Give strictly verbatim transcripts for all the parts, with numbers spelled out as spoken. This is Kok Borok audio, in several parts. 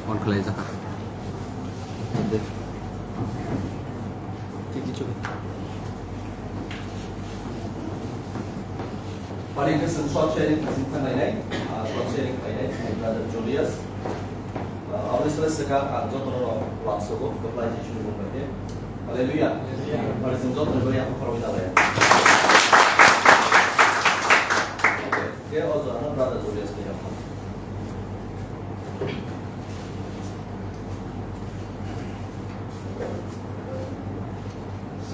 On khlai jakha. Pari Christian short sharing khaising khanai nai, ah, short sharing khainai, my brother Julius. Ah, obviously, saka ang jotono rok laksogo, khlai Jisuni mung bai khe. Hallelujah. Hallelujah. Pari sing jotono bari ang khorok ina lai. Okay, khe o jora brother Julius ni ang.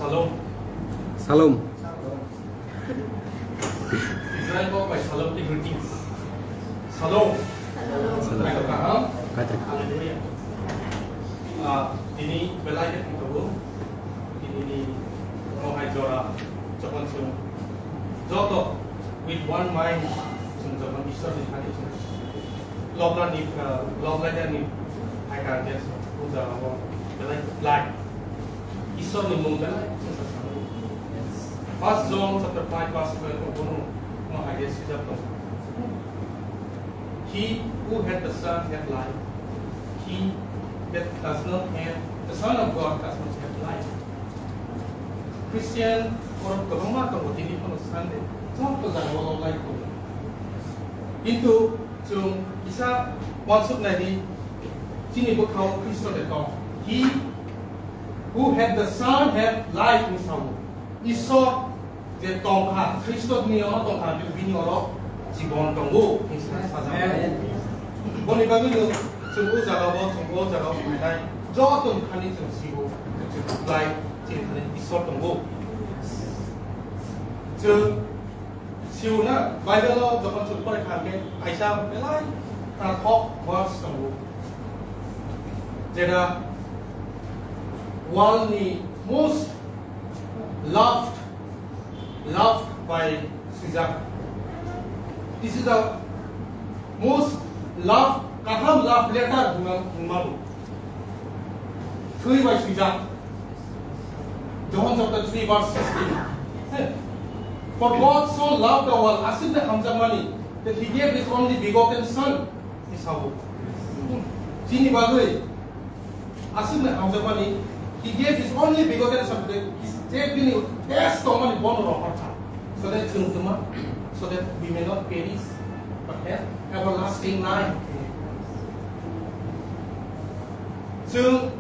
Shalom. Shalom. Israel kok bai shalom ti greetings. Shalom. Shalom. Kaitor kaham. Kaitor kaham. Hallelujah. Ah, tini belai khe tongthokgo. Tini ni oro hai jora jokhon chwng joto with one mind chwng jokhon Ishwar ni thani chwng Lobla ni, ah, Lobla ni hai ka je puja abo belai khe belai Ishwar ni mung belai khe sa sa. First John chapter five verse twelve o bono no hai je swijak tongo. He who had the Son had life. He that does not have the Son of God does not have life. Christian borok kwbangma tongo, tini phano Sunday joto jagao life tongo. Kintu chwng kisa uansuk nai di, chini bwkhao Khristo de tong. He who had the Son had life hinwi sao. Ishwar je tongkha, Khristo bini oro tongkha, bini oro jibon tongo, hinwi sajak. Amen. Boni bagwino chwng o jagao, chwng o jagao phainai, joto ni thani chwng sibo, chwng lai, chini thani Ishwar tongo. Chwng siuna Bible o jokhon chwng porai kha hwnkhe, kaisa belai naithok verse tongo. Jeta world ni most loved, loved by swijak. This is the most love, kaham love letter hwnma, hwnma bo. Thwi bai swijak. John chapter three verse sixteen. He. For God so loved the world, aswk de hamjakmani, that he gave his only begotten Son. Isao. Chini bagwi aswkno hamjakmani, he gave his only begotten Son, that is, je bini best tongmani bono rohorkha, so that chwng twma, so that we may not perish, but have everlasting life. Chwng,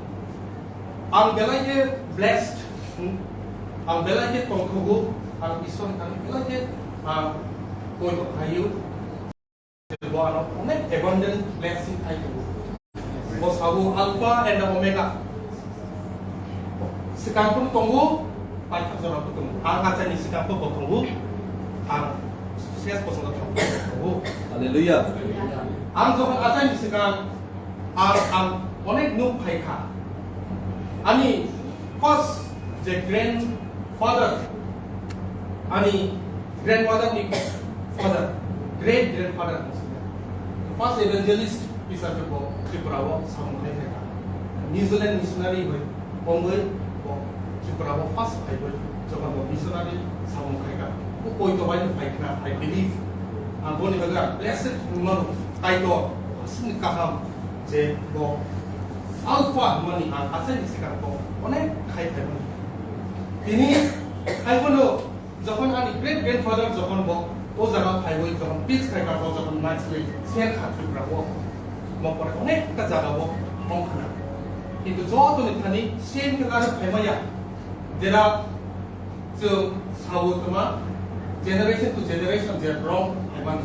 ang belai khe blessed, hmm? Ang belai khe tongthogo, ang Isor thani belai khe ang poito khaio. Bo ano onek abundant blessing khai tongo. Bo sabo Alpha and Omega. Swkang phano tongo, paithak jora bo tongo. Ang achaini swkang bo tongo. Ang ses bosongo tongo. Hallelujah. Ang jokhon achaini swkang, ang, ang onek nuk phai kha. Ani first je grandfather, ani grandmother ni father, great grandfather, first evangelist hisabe bo Tripura o samung khai kha. New Zealand missionary bai bongwi bo Tripura o first phaiwi jokhon bo missionary samung khai kha. Bo poito bai phai kha, I believe. Ang boni bagwi blessed hwnmano, Kaitor aswkni kaham. Je bo Alpha hwnmani ang achaini swkang bo onek khai phaimani. Tini hai phano jokhon ani great grandfather jokhon bo o jaga phaiwi jokhon pitch khai kha, bo jokhon naisle ser kha Tripura o, mo pore onek ta jaga o ong khna. Kintu joto ni thani same khe narwk phaimaya. Jera Chwng sao tongma, generation to generation je wrong haiman.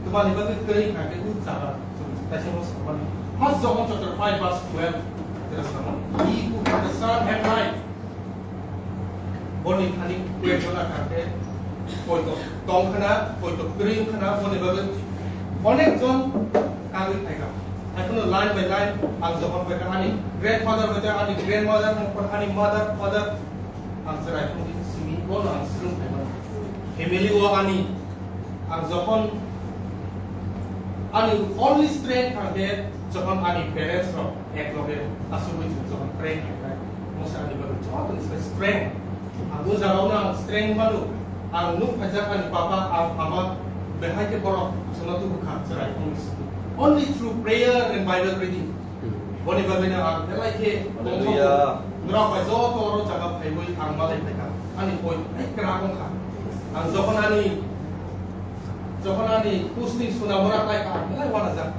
Tongmani bagwi kwrwi kha khe o jaga chwng kaisa no samani. First John chapter five verse twelve, jera samani, "He who had the Son had life." Boni thani kwrwi jona kha khe poito tong khna, poito kwrwi khna, boni bagwi onek jon kagwi phai kha. Haikhuno line by line, ang jokhon bai kha ani grandfather bai kha, ani grandmother, ani mother, father, Ang chwrai phungni simi bono ang swrwng phaimani. Family o ani, ang jokhon ani only strength ang khe jokhon ani parents rok ek loge asugwi chwng jokhon pray khainai. Mose ani bagwi joto ni strength. Ang o jaga o no ang strength mano. Ang nuk phaijak ani papa, ang ama, behai khe borok chwngno tubu kha chwrai phungni simi. Only through prayer and Bible reading. Hmm. Boni bagwino ang belai khe Hallelujah. Norok bai joto oro jaga phaiwi ang malai phaikha. Ani koi belai kwrak wngkha. Ang jokhon ani, jokhon ani posting Sonamara khlaikha, ang belai uanajak.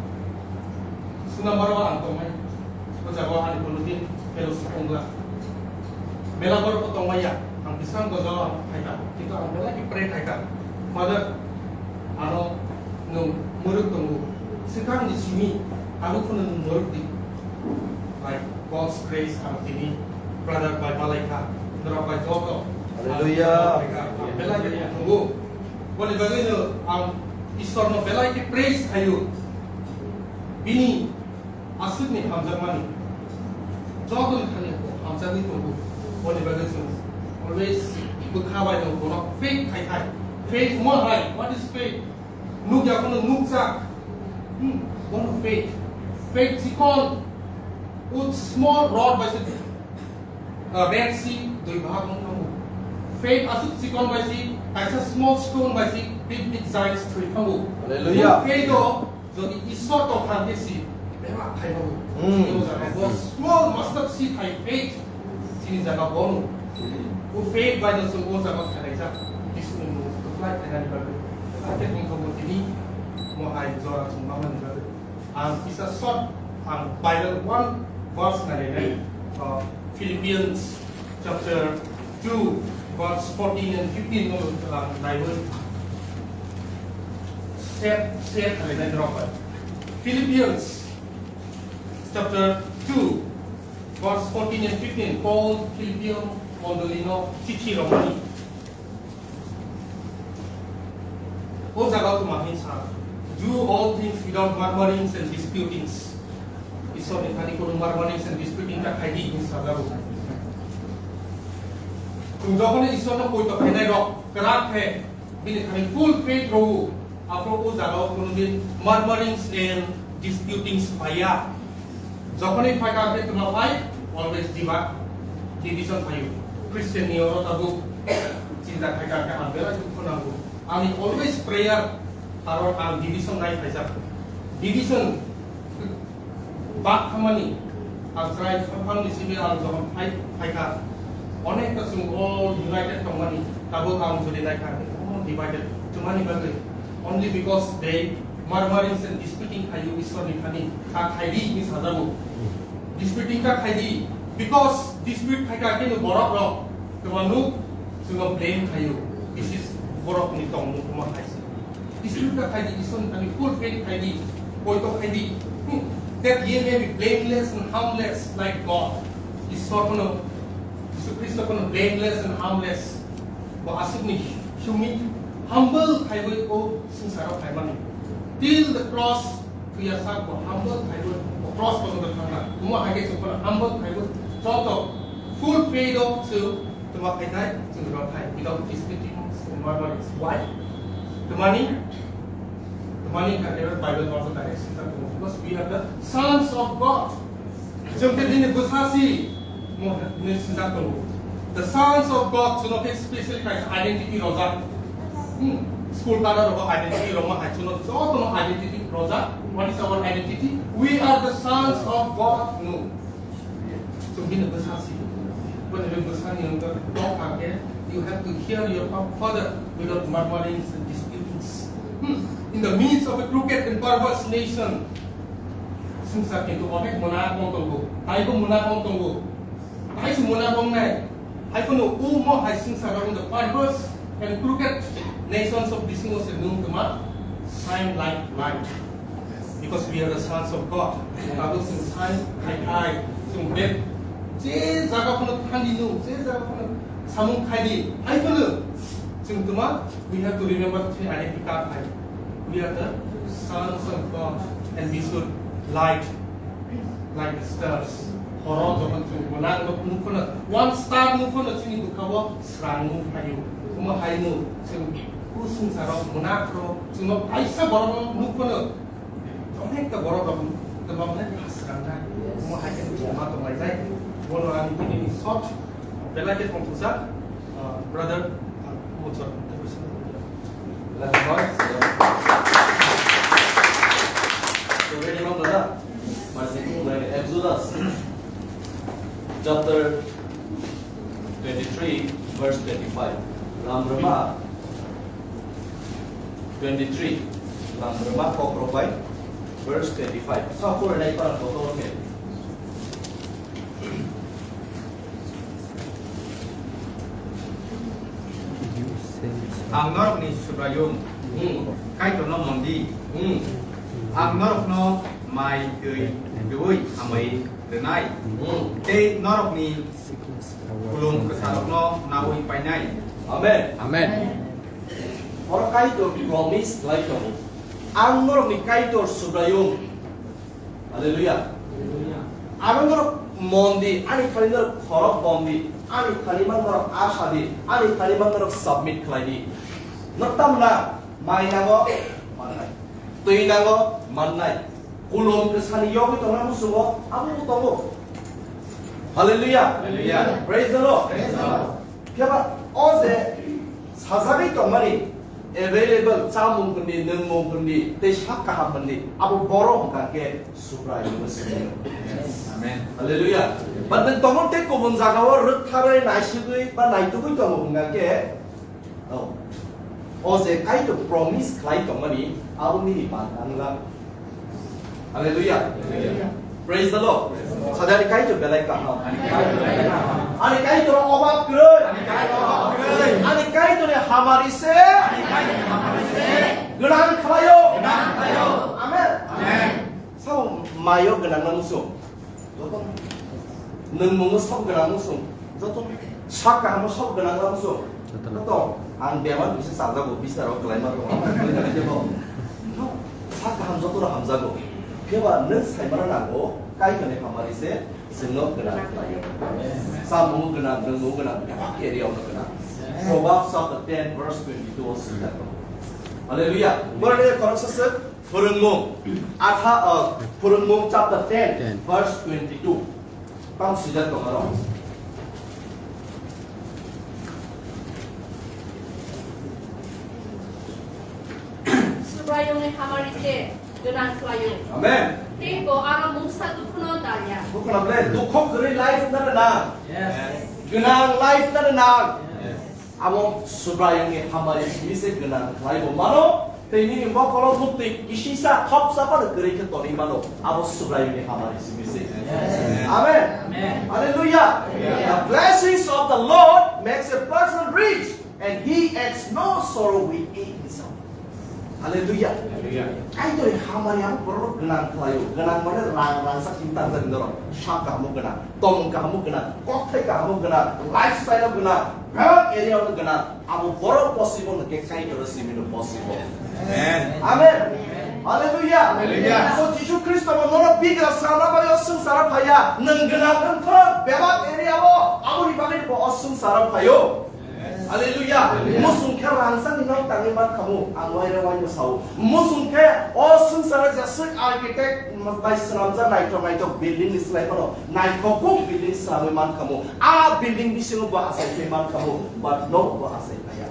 Sonamara o ang tongnai. O jaga o ani kono din fellowship wngla. Mela borok bo tongmaya. Ang bisang gojao ang phaikha. Kintu ang belai khe pray khaikha. Father, ano nwng mwrwk tongo. Swkangni simi, abo phano nwng mwrwk di. By God's grace, ang tini brother bai malaikha, norok bai joto. Hallelujah. Ang belai khe tongo. Boni bagwino ang Ishwarno belai khe praise khaio. Bini aswkni hamjakmani jotoni thani hamjakwi tongo. Boni bagwi chwng always bwkha bai no bono faith khai khai. Faith mo hai, what is faith? Nukya phano nukjak. Hmm, bono faith. Faith chikon, o small rod bai se, uh, Red Sea dui bahag wng thango. Faith aswk chikon bai se, kaisa small stone bai se big big giants thwi thango. Hallelujah. Faith o Jodi Ishwar tong kha khe si bebak khai bago. Hmm. Chini o jaga bo small mustard seed hai faith chini jaga bono. O faith bai no chwng o jaga khainai jak. Iswrni mung kwplai khainani bagwi. Hakhe tongthok bo tini mo hai jora chwng ma mani bagwi. Ang kisa short ang Bible one verse nai nai. Uh, Philippians chapter two, verse fourteen and fifteen no lang naiwi share, share khalai nai drop bai. Philippians chapter two, verse fourteen and fifteen, Paul Philippian mondoli no chithi romani. O jaga o tuma hin sa, "Do all things without murmurings and disputings." Isor ni thani kono murmurings and disputing ta khai di hin sa jago. Tung jokhon Isor no poito khainai rok kwrak khe bini thani full faith rw, aphuru o jaga o kono din murmurings and disputings phaiya. Jokhonwi phaikha khe tuma phai, always diba, division phaio. Christian ni oro tabuk chinta khaikha khe ang belai dukhu nango. Ani always prayer, karon ang division nai phaijak. Division bak khamani, ang chwrai phang phang ni simi ang jokhon phai, phaikha. Onek ta chwng all united tongmani, tabuk ang jodi naikha, all divided. Twmani bagwi, only because they murmurings and disputing khaio Iswar ni thani, ta khaidi hinwi sajago. Disputing ta khaidi, because dispute khaikha khe borok rok, twmanu chwngno blame khaio. This is borok ni tongmung kwma hai se. Dispute ta khaidi, Iswar ni thani full faith khaidi, poito khaidi. Hmm. That ye may be blameless and harmless like God. Iswar kono, Jisu Khristo kono blameless and harmless. Bo aswkni sumi humble khaiwi o swngcharo phaimani. Till the cross, thwiya sak bo humble khaiwi o cross bo thangna. Omo hai khe chwng phano humble khaiwi joto full faith o chwng twma khainai chwng rw thai without disputing, murmuring. Why? Twmani, twmani kha khe Bible verse ta hai sita tongo. Because we are the sons of God. Chwng khe bini bwsa si, mo, hinwi sijak tongo. The sons of God, chwngno khe special kaisa identity rojak. Hmm. School tara rogo identity roma hai chwngno jotono identity rojak. What is our identity? We are the sons of God. No. Chwng bini bwsa si. Bini bwsa ni wngkha tong kha khe, you have to hear your father without murmurings and disputings. Hmm. In the midst of a crooked and perverse nation, Swngchar kintu onek mwnakmung tongo, taibo mwnakmung tongo, taisi mwnakmung nai. Hai phano omo hai swngchar rok the perverse and crooked nations of this world se nwng twma shine like light. Because we are the sons of God. Abo chwng shine khai khai, chwng bek je jaga phano thangdi nwng, je jaga phano samung khaidi, hai phano chwng twma, we have to remember three identity card hai. We are the sons of God and we should light like the stars. Horo jokhon chwng mwnakno nukphano, one star nukphano chini bwkhao swrang nuk phaio. Omo haino chwng o swngcharo mwnakno chwngno kaisa borokno nukphano, onekta borok rok kwbangma swrangnai. Omo hai khe chwng ma tonglaijai. Bono ani tini ni short belai khe tongthokjak, uh, brother, uh, Muchor. Belai hambai. Tongwi rwma brother. Mani kung bai exhaust Chapter twenty-three, verse twenty-five. Lamrwma twenty-three, Lamrwma kokrok bai, verse twenty-five. Sa porinai para kotor khe. Ang norokni Subraiyung, hmm, Kaitorno mon di, hmm. Ang norokno mai twi rwui hambai rwnai, hmm, tei norokni kulum kwsarokno naui painai. Amen. Amen. Oro Kaitor promise khlai tongo. Ang norokni Kaitor Subraiyung. Hallelujah. Hallelujah. Ang norok mon di, ani thani norok khorok bom di, ani thani man norok asa di, ani thani man norok submit khlai di. Norok tamna mai nango, mannai. Twi nango, mannai. Kulum kwsani yogwi tongnai musungo, abo bo tongo. Hallelujah. Hallelujah. Praise the Lord. Praise the Lord. Phiya ba o je sajagwi tongmani available chamung hwnwi, nwngmung hwnwi, tei sak kaham hwnwi, abo borok hwnkha khe Subraiyungno siniyo. Amen. Hallelujah. But nwng tongmani tei kubun jagao rwktharwi naisigwi ba naitugwi tongo hwnkha khe, oh, o je Kaitor promise khlai tongmani abo nini banta wngla. Hallelujah. Hallelujah. Praise the Lord. Praise the Lord. Sadari Kaitor belai kaham. Ani Kaitor obab kwrwi. Ani Kaitor obab kwrwi. Ani Kaitor ni hamari se. Ani Kaitor ni hamari se. Gwnang khlaio. Gwnang khlaio. Amen. Amen. Sabo mayo gwnang nang muchung. Joto nwngmungo sabo gwnang muchung. Joto sak kahamo sabo gwnang nang muchung. Joto. Joto. Ang bemar bisa chajago, bisnaro kwlaima tongo. Ang kwlai kwlai jebo. No. Sak kaham joto no hamjago. Phiya ba nwng saimano nango, Kaitorni hamari se chwngno gwnang khlaio. Chamung gwnang, nwngmung gwnang, bebak area o gwnang. Proverbs chapter ten verse twenty-two o swijak tongo. Hallelujah. Borok ni khoroksa swk Phwrwngmung, atha, uh, Phwrwngmung chapter ten, Ten. Verse twenty-two. Tamo swijak tongo aro. Subraiyungni hamari se gwnang khlaio. Amen. Tei bo aro mungsa dukhuno dalya. Bukhuna ble, dukho kwrwi life na na. Yes. Gwnang life na na. Yes. Abo Subraiyungni hamari simi se gwnang khlaibo mano, tei nini mokolo muktwi kisisa khopsa phano kwrwi khe tonwi mano. Abo Subraiyungni hamari simi se. Amen. Amen. Hallelujah. Hallelujah. The blessings of the Lord makes a person rich, and he adds no sorrow with it. Hallelujah. Hallelujah. Kaitorni hamari abo borok gwnang khlaio. Gwnang mane rang rangsa chini tangjak norok. Sak kahamo gwnang, tong kahamo gwnang, kokthai kahamo gwnang, lifestyle gwnang, health area gwnang. Abo borok possible no khe Kaitor simi no possible. Amen. Amen. Hallelujah. Hallelujah. So Jisu Khristo bo nono bigra sana bai o swngcharo phaiya. Nwng gwnang wngthok bebak area o, aboni bagwi bo o swngcharo phaio. Hallelujah. Hallelujah. Musung khe rangchakni nok tangwi man khamu, ang waire waino sao. Musung khe o swngcharo jeswk architect bai swnamjak naithok naithok building ni slai phano naithok kuk building swnamwi man khamu. A building bisingo bo achai khe man khamu, but no bo achai phaiya.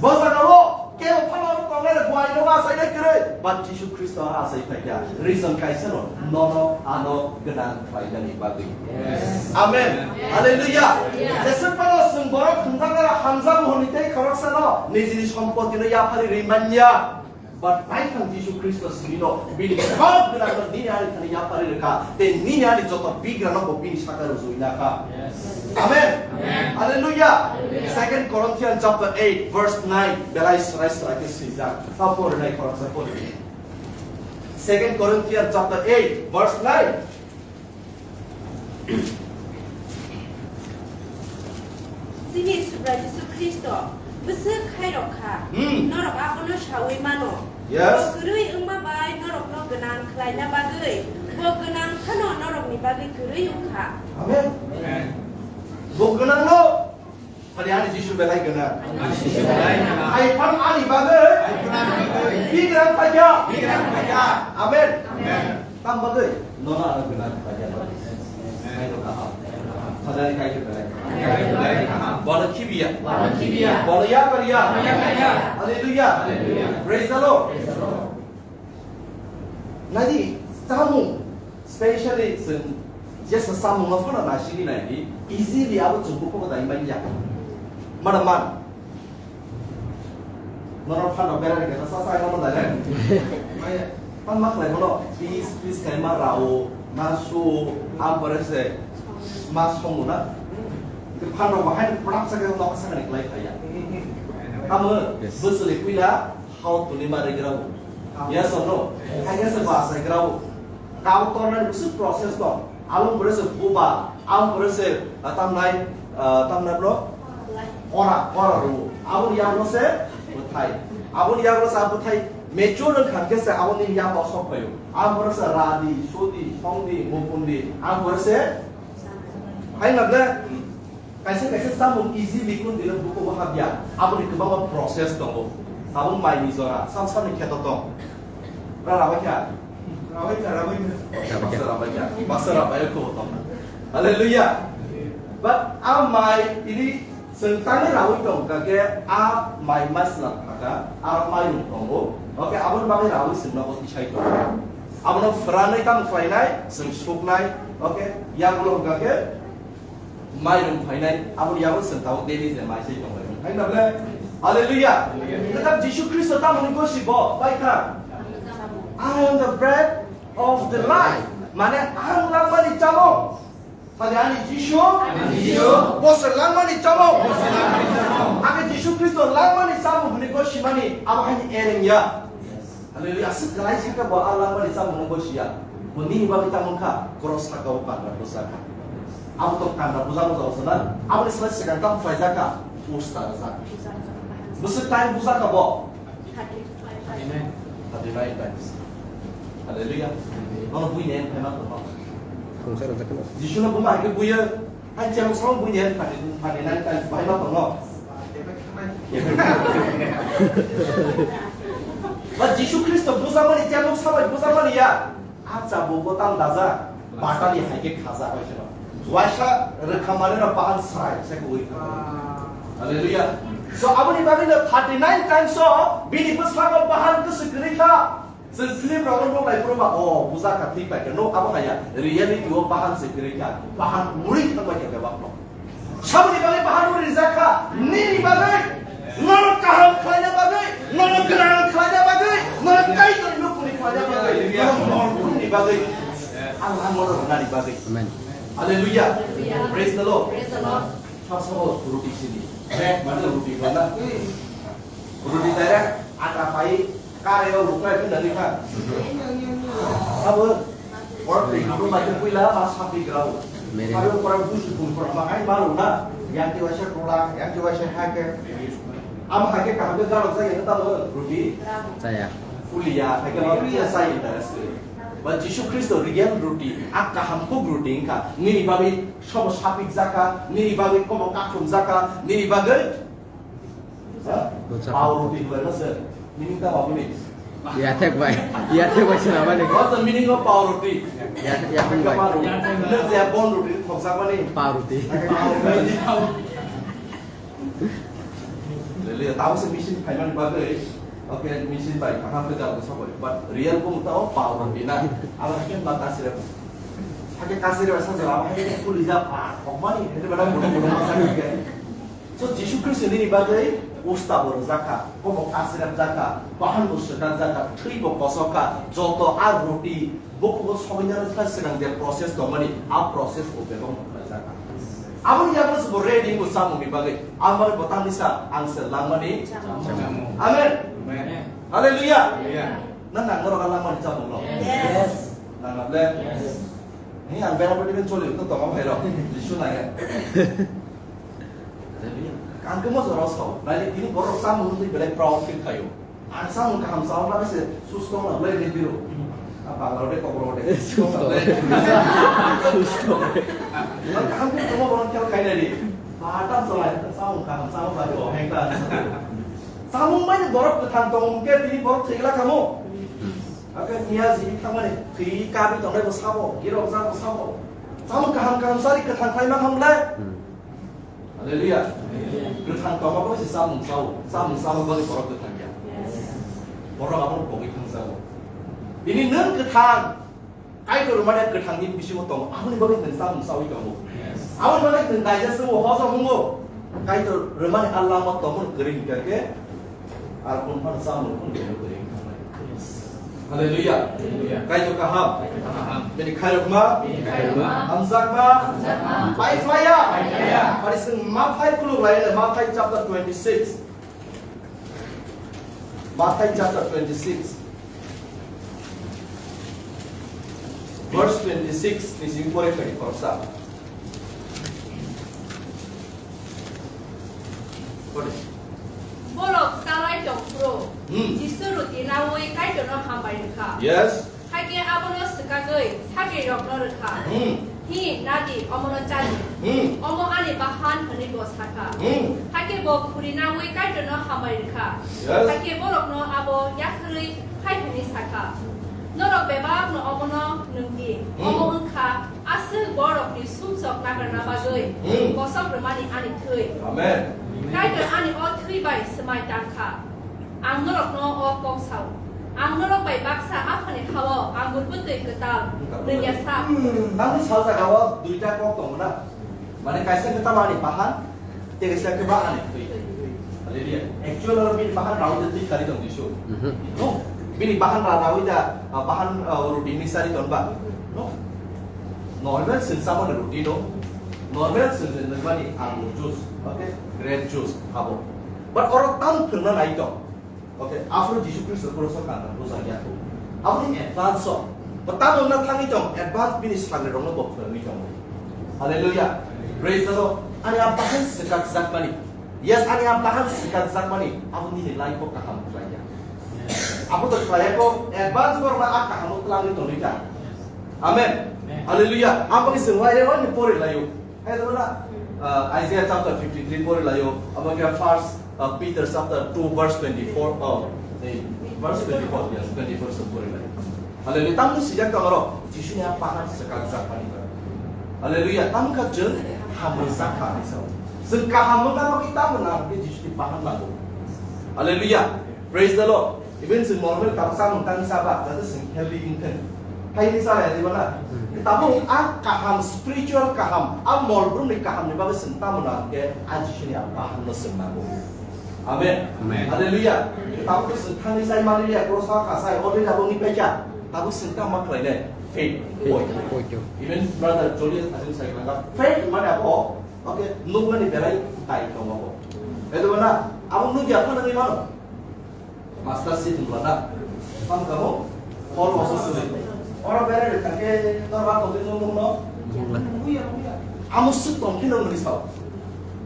Bo jagao kebo phano tongnai rok bo aino achainai kwrwi, but Jisu Khristo achai phaikha. Reason kaisa no, nono ano gwnang khlainani bagwi. Yes. Amen. Amen. Hallelujah. Hallelujah. Jeswk phano chwng borok thumjaknai hamjago hwnwi tei khoroksano nijini sompotino yapharwi rwi manya. But naithang Jisu Khristo simi no bini kok gwnangno nini ani thani yapharwi rwkha, tei nini ani joto bigrano bo bini saka rwjui nakha. Yes. Amen. Amen. Hallelujah. Hallelujah. Second Corinthians chapter eight verse nine, belai srai srai khe swijak. Sa porinai khoroksa pori. Second Corinthians chapter eight verse nine. Chini Subrai Jisu Khristo bwswk khairok kha. Hmm. Norok abono saui mano. Yes. Bo kwrwi wngma bai norokno gwnang khlaina bagwi, bo gwnang phano norokni bagwi kwrwi wngkha. Amen. Amen. Bo gwnangno Ani, ani Jisu belai gwnang. Ani Jisu belai gwnang. Hai phang ani bagwi. Hai phang ani bagwi. Bigrang paikha. Bigrang paikha. Amen. Amen. Tam bagwi nono ano gwnang paikha. Amen. Hai to kaham. Sajani kai to belai. Belai kaham. Bono khibiya. Bono khibiya. Bono yapariya. Bono yapariya. Hallelujah. Hallelujah. Praise the Lord. Praise the Lord. Nadi, chamung, specially chwng Jesa samung no phano naisingwi naidi, easily abo chwng bukhuk dai manya. Mada man. Nono phano berani khe sa sa mano dai. Maya, pan ma khlai mano, please, please kai ma rao, ma su, am pore se, ma songo na. Ke phano bahai prak sa ke nok sa ni khlai khaya. Amo, Yes. bwswli puila, hao tuni ma regrao. Yes or no? Hai ke se ba sa grao. Kabo tornani bisu process tong. Aboni pore se buba, aboni pore se, ah, tamnai, ah, tamnai bro? Ora, ora rwo. Aboni yago se bwthai. Aboni yago se bwthai mature wng kha khe se aboni yago sok phaio. Aboni pore se radi, sudi, songdi, mukundi. Aboni pore se hai na ble? Kaisa kaisa samung easy likun dino buku bo habya. Aboni kwbangma process tongo. Tabuk mai ni jora, sam sam ni kheto tong. Ra rabai kha? Rabai kha, rabai kha. Baksa rabai kha. Baksa rabai kho tong. Hallelujah. But a mai ini sengtang rawi tong ka ke a mai mas la ka, a mai rung tongo. Okay, abon bagai rawi sengna bo isai tong. Abono fwranai kam khlainai, seng suknai. Okay, yang ulo ka ke Mai rung phainai, aboni yago chwng tabuk daily je mai se tong lai. Hai na ble? Hallelujah. Hallelujah. Tei Jisu Khristo tamo hwnwi gosi bo, bai kha? "I am the bread of the life." Mane, ang langmani chamung. Sadi ani Jisu? Ani Jisu. Bo se langmani chamung. Bo se langmani chamung. Ake Jisu Khristo langmani chamung hwnwi gosi mani, abo haini ereng ya. Hallelujah. Aswk kwlai sakha bo, a langmani chamungno bo siya. Bo nini bagwi tamo kha, cross saka-o kandra bwsa kha. Abo to kandra bwsa bwsa o sana. Aboni slai swkang tamo khlaijak kha, usta rwjak. Bwswk time bwsa kha bo? Thirty-nine times. Hallelujah. Nono buini ang phaima tongma. Jisu no buma hai khe buya. Hai chemsong buini hai thirty, thirty-nine times bai ma tongo. Ba Jisu Khristo bujamani, chemsong sabai bujamani ya. Acha bo botal daja, batali hai khe khaja bai sino. Waisa rwkha mane no bahan sai se koi. Hallelujah. So aboni bagwi no thirty-nine times o bini bwskango bahan kwswk kwrwi kha. Chwng film rok no nuklai phuru ba, o, buja kha thwi pai khe, no, abo haya, reality o bahan se kwrwi kha, bahan uri thang bai kha bebak no. Saboni bagwi bahan uri rijak kha, nini bagwi, nono kaham khlaina bagwi, nono gwnang khlaina bagwi, nono kaitor nukuni khlaina bagwi, nono morkhumni bagwi, ang langmano rwnani bagwi. Amen. Hallelujah. Praise the Lord. Praise the Lord. Sab sabo ruti sini. Bread mane ruti mana? Ruti tara, ata pai, kare o rukai pun dari kan. Abo, or pay kamu macam pui lah, mas sapi grau. Mere. Kalau orang busu pun orang makan baru na, yang tiba saya tolak, yang tiba saya hacker. Am hacker kamu tu kalau saya tak tahu ruti. Saya. Kuliah, hacker mau dia saya interest. Ba Jisu Khristo real ruti, a kaham kuk ruti wngkha. Nini bagwi sobo sapik jaka, nini bagwi komo kakhum jaka, nini bagwi Bujak. Pao roti hwnlaino se. Meaning ta maboni. Yathek bai. Yathek bai swnamani. What's the meaning of pao roti? Yathek, yathek bai. Nang je bon roti thokjakmani. Pao roti. Lele, tamo se machine phaimani bagwi. Okay, machine bai kaham khe jabo sabai. But real bo tao pao roti na. Abo khe ma kasire. Hake kasire sa jala, hake kuli ja pa. Thokmani, hake bada bono bono ma sa. So Jisu Khristo nini bagwi usta bo rwjak kha, kobo kasirap jak kha, bahan bo swkang jak kha, thwi bo kosok kha, joto a roti bukugo sobainani thai swkang je process tongmani, a process bo bebak bo khlai jak kha. Aboni yago se bo ready bo chamungni bagwi, ang bagwi bo tangni sa, ang se langmani chamung. Amen. Amen. Hallelujah. Hallelujah. Na nang norok langmani chamung no? Yes. Nang able? Yes. Ni ang bera bera choli to tongma hai ro. Jisu nang ya. Ang khe mo jorao sao. Naidi tini borok samung twi belai proud feel khaio. Ang samung kaham sao na se susto na belai ni biro. A bangla de kokro de. Susto. Susto. Ang kaham khe tongma borok khel khai naidi. Ba tam salai samung kaham sao ba o heng ta. Samung bai borok kwthang tong ke tini borok thigla kamo. Ake niya ji thangmani thwi kabi tongnai bo sabo, girok jabo sabo. Samung kaham kaham sari kwthang khlai ma hamle. Hallelujah. Kwthang tongma bo se samung sao, samung sao bagi borok kwthang ya. Borok abo bogwi thang sao. Bini nang kwthang. Kaitor rwmani kwthangni bisingo tongo, aboni bagwi nwng chamung chaui tongo. Aboni bagwi nwng daijak se bo hojak wngo. Kaitor rwmani a lama tongmani kwrwi hwnkha khe, ar kunu phano chamung rok phano kwrwi wngkha. Hallelujah. Hallelujah. Kaitor kaham. Kaham. Bini khairokma. Bini khairokma. Hamjakma. Hamjakma. Pai phlaiya. Pai phlaiya. Phari chwng Mathai khuluk lai le, Mathai chapter twenty-six. Mathai chapter twenty-six. Verse twenty-six ni simi pore khai khoroksa. Pore. Borok chalai tong phuru, Hmm. Jisu ruti naui Kaitorno hambai rwkha. Yes. Hakhe abono swkagwi sagrirokno rwkha. Hmm. Hi, nadi, omono chadi. Hmm. Omo ani bahan, hwnwi bo sakha. Hmm. Hakhe bo khuri naui Kaitorno hambai rwkha. Yes. Hakhe borokno abo yakarwi hai hwnwi sakha, "Norok bebakno omono nwng di. Hmm. Omo wngkha aswk borokni sumsok nakarna bagwi Hmm. kosok rwmani ani thwi. Amen. Kaitor ani o thwi bai swmai tangkha." Ang norokno o kok sao. Ang norok bai baksa Aphani ha-o angur bwtwi kwtal nung ya sak. Hmm, nangni sal jagao duita kok tongo na? Mane kaisa khe tamani bahan, tei kaisa khe ba ani twi. Hallelujah. Actual oro bini bahan rawi da twi sari tong Jisu. Mhm. No, bini bahan ra-, rawi da, ah, bahan, ah, roti ni sari tong ba? No. Normal sin samani roti no. Normal sin nungmani angur juice, okay? Grape juice, abo. But oro tam phwrwngna nai tong. Okay, aphuru Jisu Khristo khoroksa kanta bujak ya kho. Aboni advance o. Bo tamo wngna thangwi tong, advance bini sagrirokno bo phwrwngwi tongo. Hallelujah. Praise the Lord. Ani a bahan swkakjakmani. Yes, ani a bahan swkakjakmani. Abo nini life o kaham khlai ya. Abo to khlai ya kho, advance borokno a kaham o twlangwi tongwi ta. Amen. Amen. Hallelujah. Aboni swngwai reo ni pori laio. Hai, tamo na? Hmm. Ah, Isaiah chapter fifty-three pori laio, abo khe first, ah, Peter chapter two verse twenty-four, oh, eh, verse twenty-four, yes, twenty-four se pori laio. Hallelujah. Tamo sijak tamo ro, Jisu ni a bahan swkakjak mani ba. Hallelujah. Tamo kha chwng hamrwjak kha hinwi sao. Chwng kaham wngna bagwi tamo nang khe Jisu ni bahan nango. Hallelujah. Praise the Lord. Even chwng normal kok samung tang saba, jate chwng healthy wngthwng. Haini chalaya diba na? Hmm. Tabuk a kaham, spiritual kaham, a mol brumni kahamni bagwi chwng tamo nang khe a Jisuni a bahanno chwng nango. Amen. Amen. Hallelujah. Tabuk chwng thangwi chai manliya, cross ha kasai, already abo wngwi paikha. Tabuk chwng tamo ma khlainai? Faith. Faith. Poito. Poito. Even brother Julius Hajing sai khlangkha, faith mane abo, okay, nukmani belai tai tongo abo. Hai diba na? Abo nukya phano wngwi mano. Master si tongla da. Tamo kamo? Paul waso suri. Oro berai re thangke, tor ba tongwi nung nung no? Nung la. Nung ya, nung ya. Amo suk tong khe nung ni sao.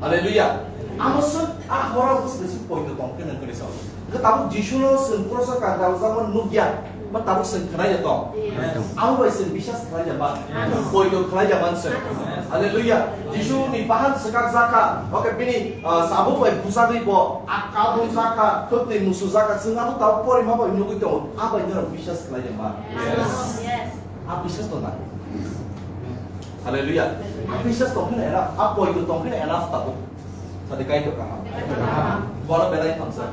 Hallelujah. Amo suk a hora bus ni suk poito tong khe nung ni sao. Ke tabuk Jisu no sung prosa ka dal zaman nugya. Ba tabuk sung khnai ya tong. Yes. Amo bai sung bisas khlai ya ba. Yes. Poito khlai ya man sung. Yes. Hallelujah. Jisu ni bahan swkak jaka. Oke, bini Ah, sabuk bai bujagwi bo, a kabul jaka, khwtwi musu jaka, chwng abo tabuk porima bai nugwi tongo, a bai norok biswas khlai ya ma? Yes. Yes. A biswas tong na? Hallelujah. A biswas tong phino enough, a poito tong phino enough tabuk. Sadi Kaitor kaham. Bono belai thamsa.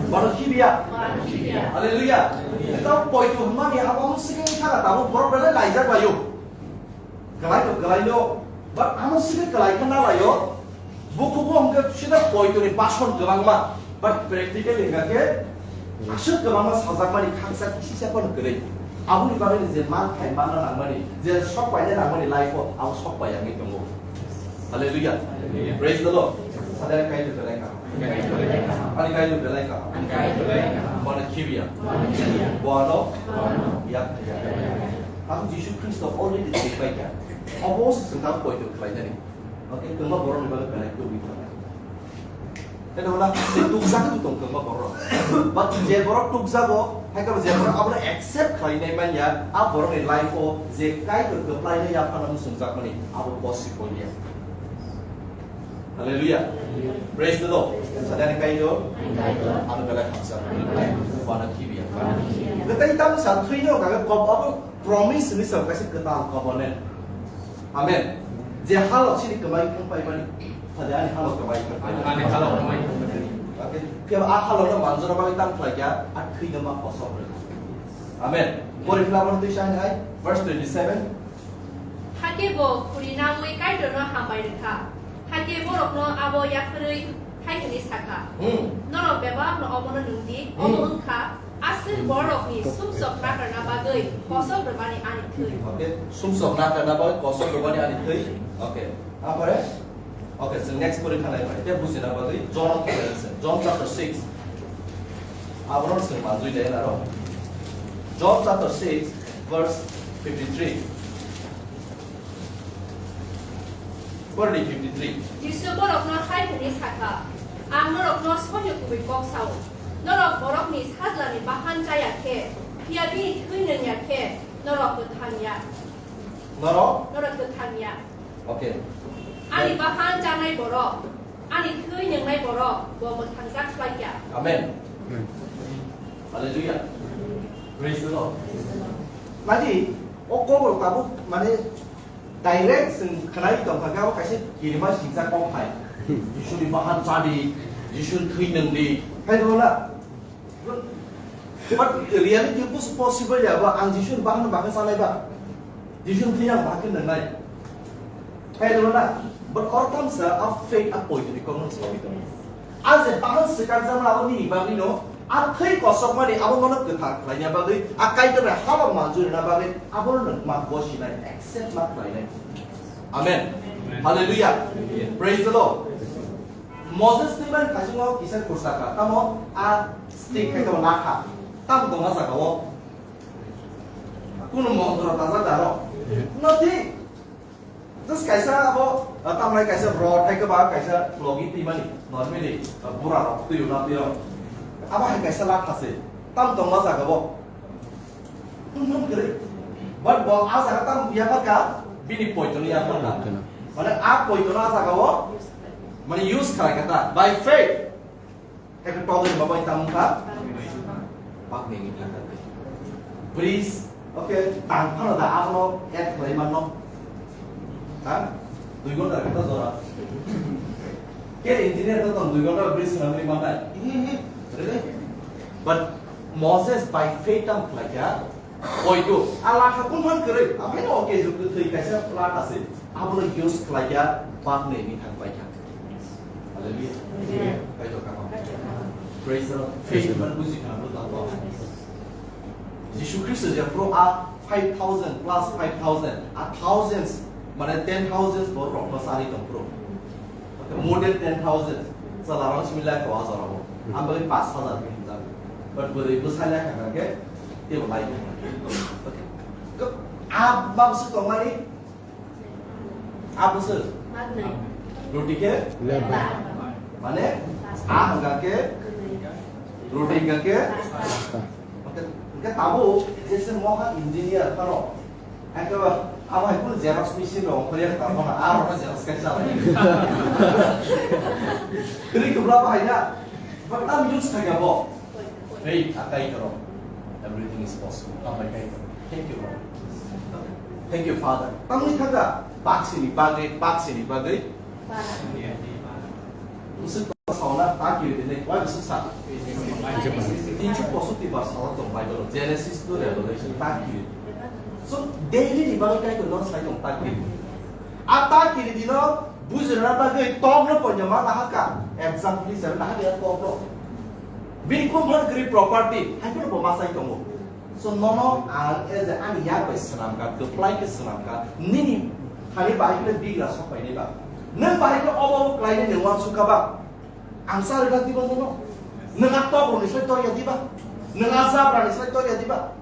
Bono khibiya. Hallelujah. Tabuk poito hwnmani abo swkang thana tabuk borok belai laijak laio. Kwlai to kwlai no, but amo sini kwlai khe na laio, bukugo hwnkhe sida poito ni bason kwbangma, but practically hwnkha khe aswk kwbangma sajakmani khaksa kisa phano kwrwi. Aboni bagwi je man khai manna nangmani, je sok paina nangmani life o, abo sok pai wngwi tongo. Hallelujah. Hallelujah. Praise the Lord. Sadai kai to belai ka. Ani kai to belai ka. Ani kai to belai ka. Bono khibiya. Bono khibiya. Bono yak. Ang Jisu Khristo already twipaikha. Obo se chwng tamo poito khlainani. Okay, kwma borokni bagwi belai tubui thangnai. Tei wala se tukjagwi tong kwma borok. But je borok tukjago, hai khe je borok abono accept khlainai manya, a borokni life-o je Kaitor kwplainai yaphano muchungjakmani, abo possible ya. Hallelujah. Praise the Lord. Sadani Kaitor. Ano belai hamsa. Bana khibiya. Gtai tam sa thwino kaga kop abo promise ni sa kaisa kwtal covenant. Amen. Je halo chini kwmai thang pai mani. Sadani halo kwmai thang pai. Ani halo kwmai thang pai. Okay. Khe a halo no manjora bai tam khlai kya, a thwino ma kosok. Amen. Pori phila mon twi sai hai. Verse twenty-seven. Hakhe bo khuri naui Kaitorno hambai rwkha. Hakhe borokno abo yaphwrwi hai hwnwi sakha, Hmm. Norok bebakno omono nung di, Hmm. Omo wng kha aswk bororokni sumsok nakarna bagwi kosok rwmani ani thwi. Okay, sumsok nakarna bagwi kosok rwmani ani thwi. Okay, apore? Okay, chwng next porikha nai bai. Tei bujina bagwi John, John chapter six. Abono chwng manjui le aro. John chapter six, verse fifty-three. Borni fifty-three. Jisu borokno hai hwnwi sakha, "Ang norokno soino kubui kok sao, norok borokni sajlani bahan cha ya khe, phiya bini thwi nung ya khe, norok kwthang ya." Norok? Norok kwthang ya. Okay. Ani bahan chanai borok, ani thwi nungnai borok bo mwthangjak khlai ya. Amen. Hallelujah. Praise the Lord. Nadi, o kok tabuk mane direct chwng khwnai tongkha khe abo kaisa kirima singsa kok hai. Jisuni bahan chadi, Jisuni thwi nungdi. Hai rwna. But reality bus possible ya ba ang Jisuni bahan bahan sanai ba. Jisuni thwi ang bahan nungnai. Hai rwna. But or tamsa a faith a poitoni kok nung sawi tong. A je bahan swkang jama abo nini bagwi no, a thwi kosokmani abo nono kwthar khlaina bagwi, a Kaitor bai haba manjurina bagwi, abono nwng ma bosinai, accept ma khlainai. Amen. Amen. Hallelujah. Amen. Praise the Lord. Moses ni ban khasingo kisa kursa kha, tamo a stick khai tamo nakha, tamo tongma saka o. Kuno montro taja daro. Nothing. Just kaisa abo, ah, tamnai kaisa rod hai khe ba kaisa logi twi mani, normally, ah, bura rok twi na twi rok. Abo hai kaisa la thase. Tam tongma jaga bo. Hum hum kre. But bo a jaga tam ya ka, bini poito ni ya ka. Poito na. Mane a poito na jaga bo, mane use khlai ka ta, by faith. Hai khe togwi ba bai tamo kha? Baknini thangkha. Bridge, okay, tang phano da abono add khlai manno. Ha? Dui ghonta khe ta jora. Ke engineer to tong dui ghonta bridge swnamwi mannai. Really? But Moses by faith tamo khlai kha. Poito, a lakha bumhan kwrwi, aphai no okay, juk kwthwi kaisa lakha se. Abono use khlai ya, baknwi ni thang pai kha. Hallelujah. Amen. Kaitor kaham. Praise the Lord. Praise the Lord. Faith man buji khna bo tamo. Jisu Khristo je pro a five thousand plus five thousand, a thousands, mane ten thousands bor rok no sari tong pro. More than ten thousand. Chwla rang simi lai ko azar abo. Ang bagwi pash hazar ke hinjak. But bwrwi bwsai lai kha khe tebo lai kha. A ma bwswk tongmani? A bwswk? Roti ke? Lebar. Mane a hangka ke roti hangka ke? Pasta. Hingke tabuk jese moha engineer phano. Hingke ba, abo hai kunu xerox machine rok ongkhorya kha phano, a rok no xerox khe chalai. Kwrwi kwbla bahai na. But tam use khaikha bo. Faith akai karo. Everything is possible. Hambai kai karo. Thank you, Lord. Thank you, Father. Tamni thangka, baksini bagwi, baksini bagwi. Bwswk sauna ta kiri dinai, wai bwswk sa. Tinso poso tibar sala tong Bible, Genesis to Revelation ta kiri. So, daily ni bagwi Kaitor no sai tong ta kiri. A ta kiri dino bujrwna bagwi tok no poino ma nahaka. Example hisabe nahaka ya tok no. Bini kumphang kiri property, hai kono bo ma sai tongo. So nono ang as a ani yak bai swnamkha, kwplai khe swnamkha, nini thani bahai khe bigra sok painai ba. Nwng bahai khe obo obo khlainai nwng uansukha ba. Ang sa rwna diba nono? Nwng a tok rokni sai torya diba? Nwng a jabra ni sai torya diba?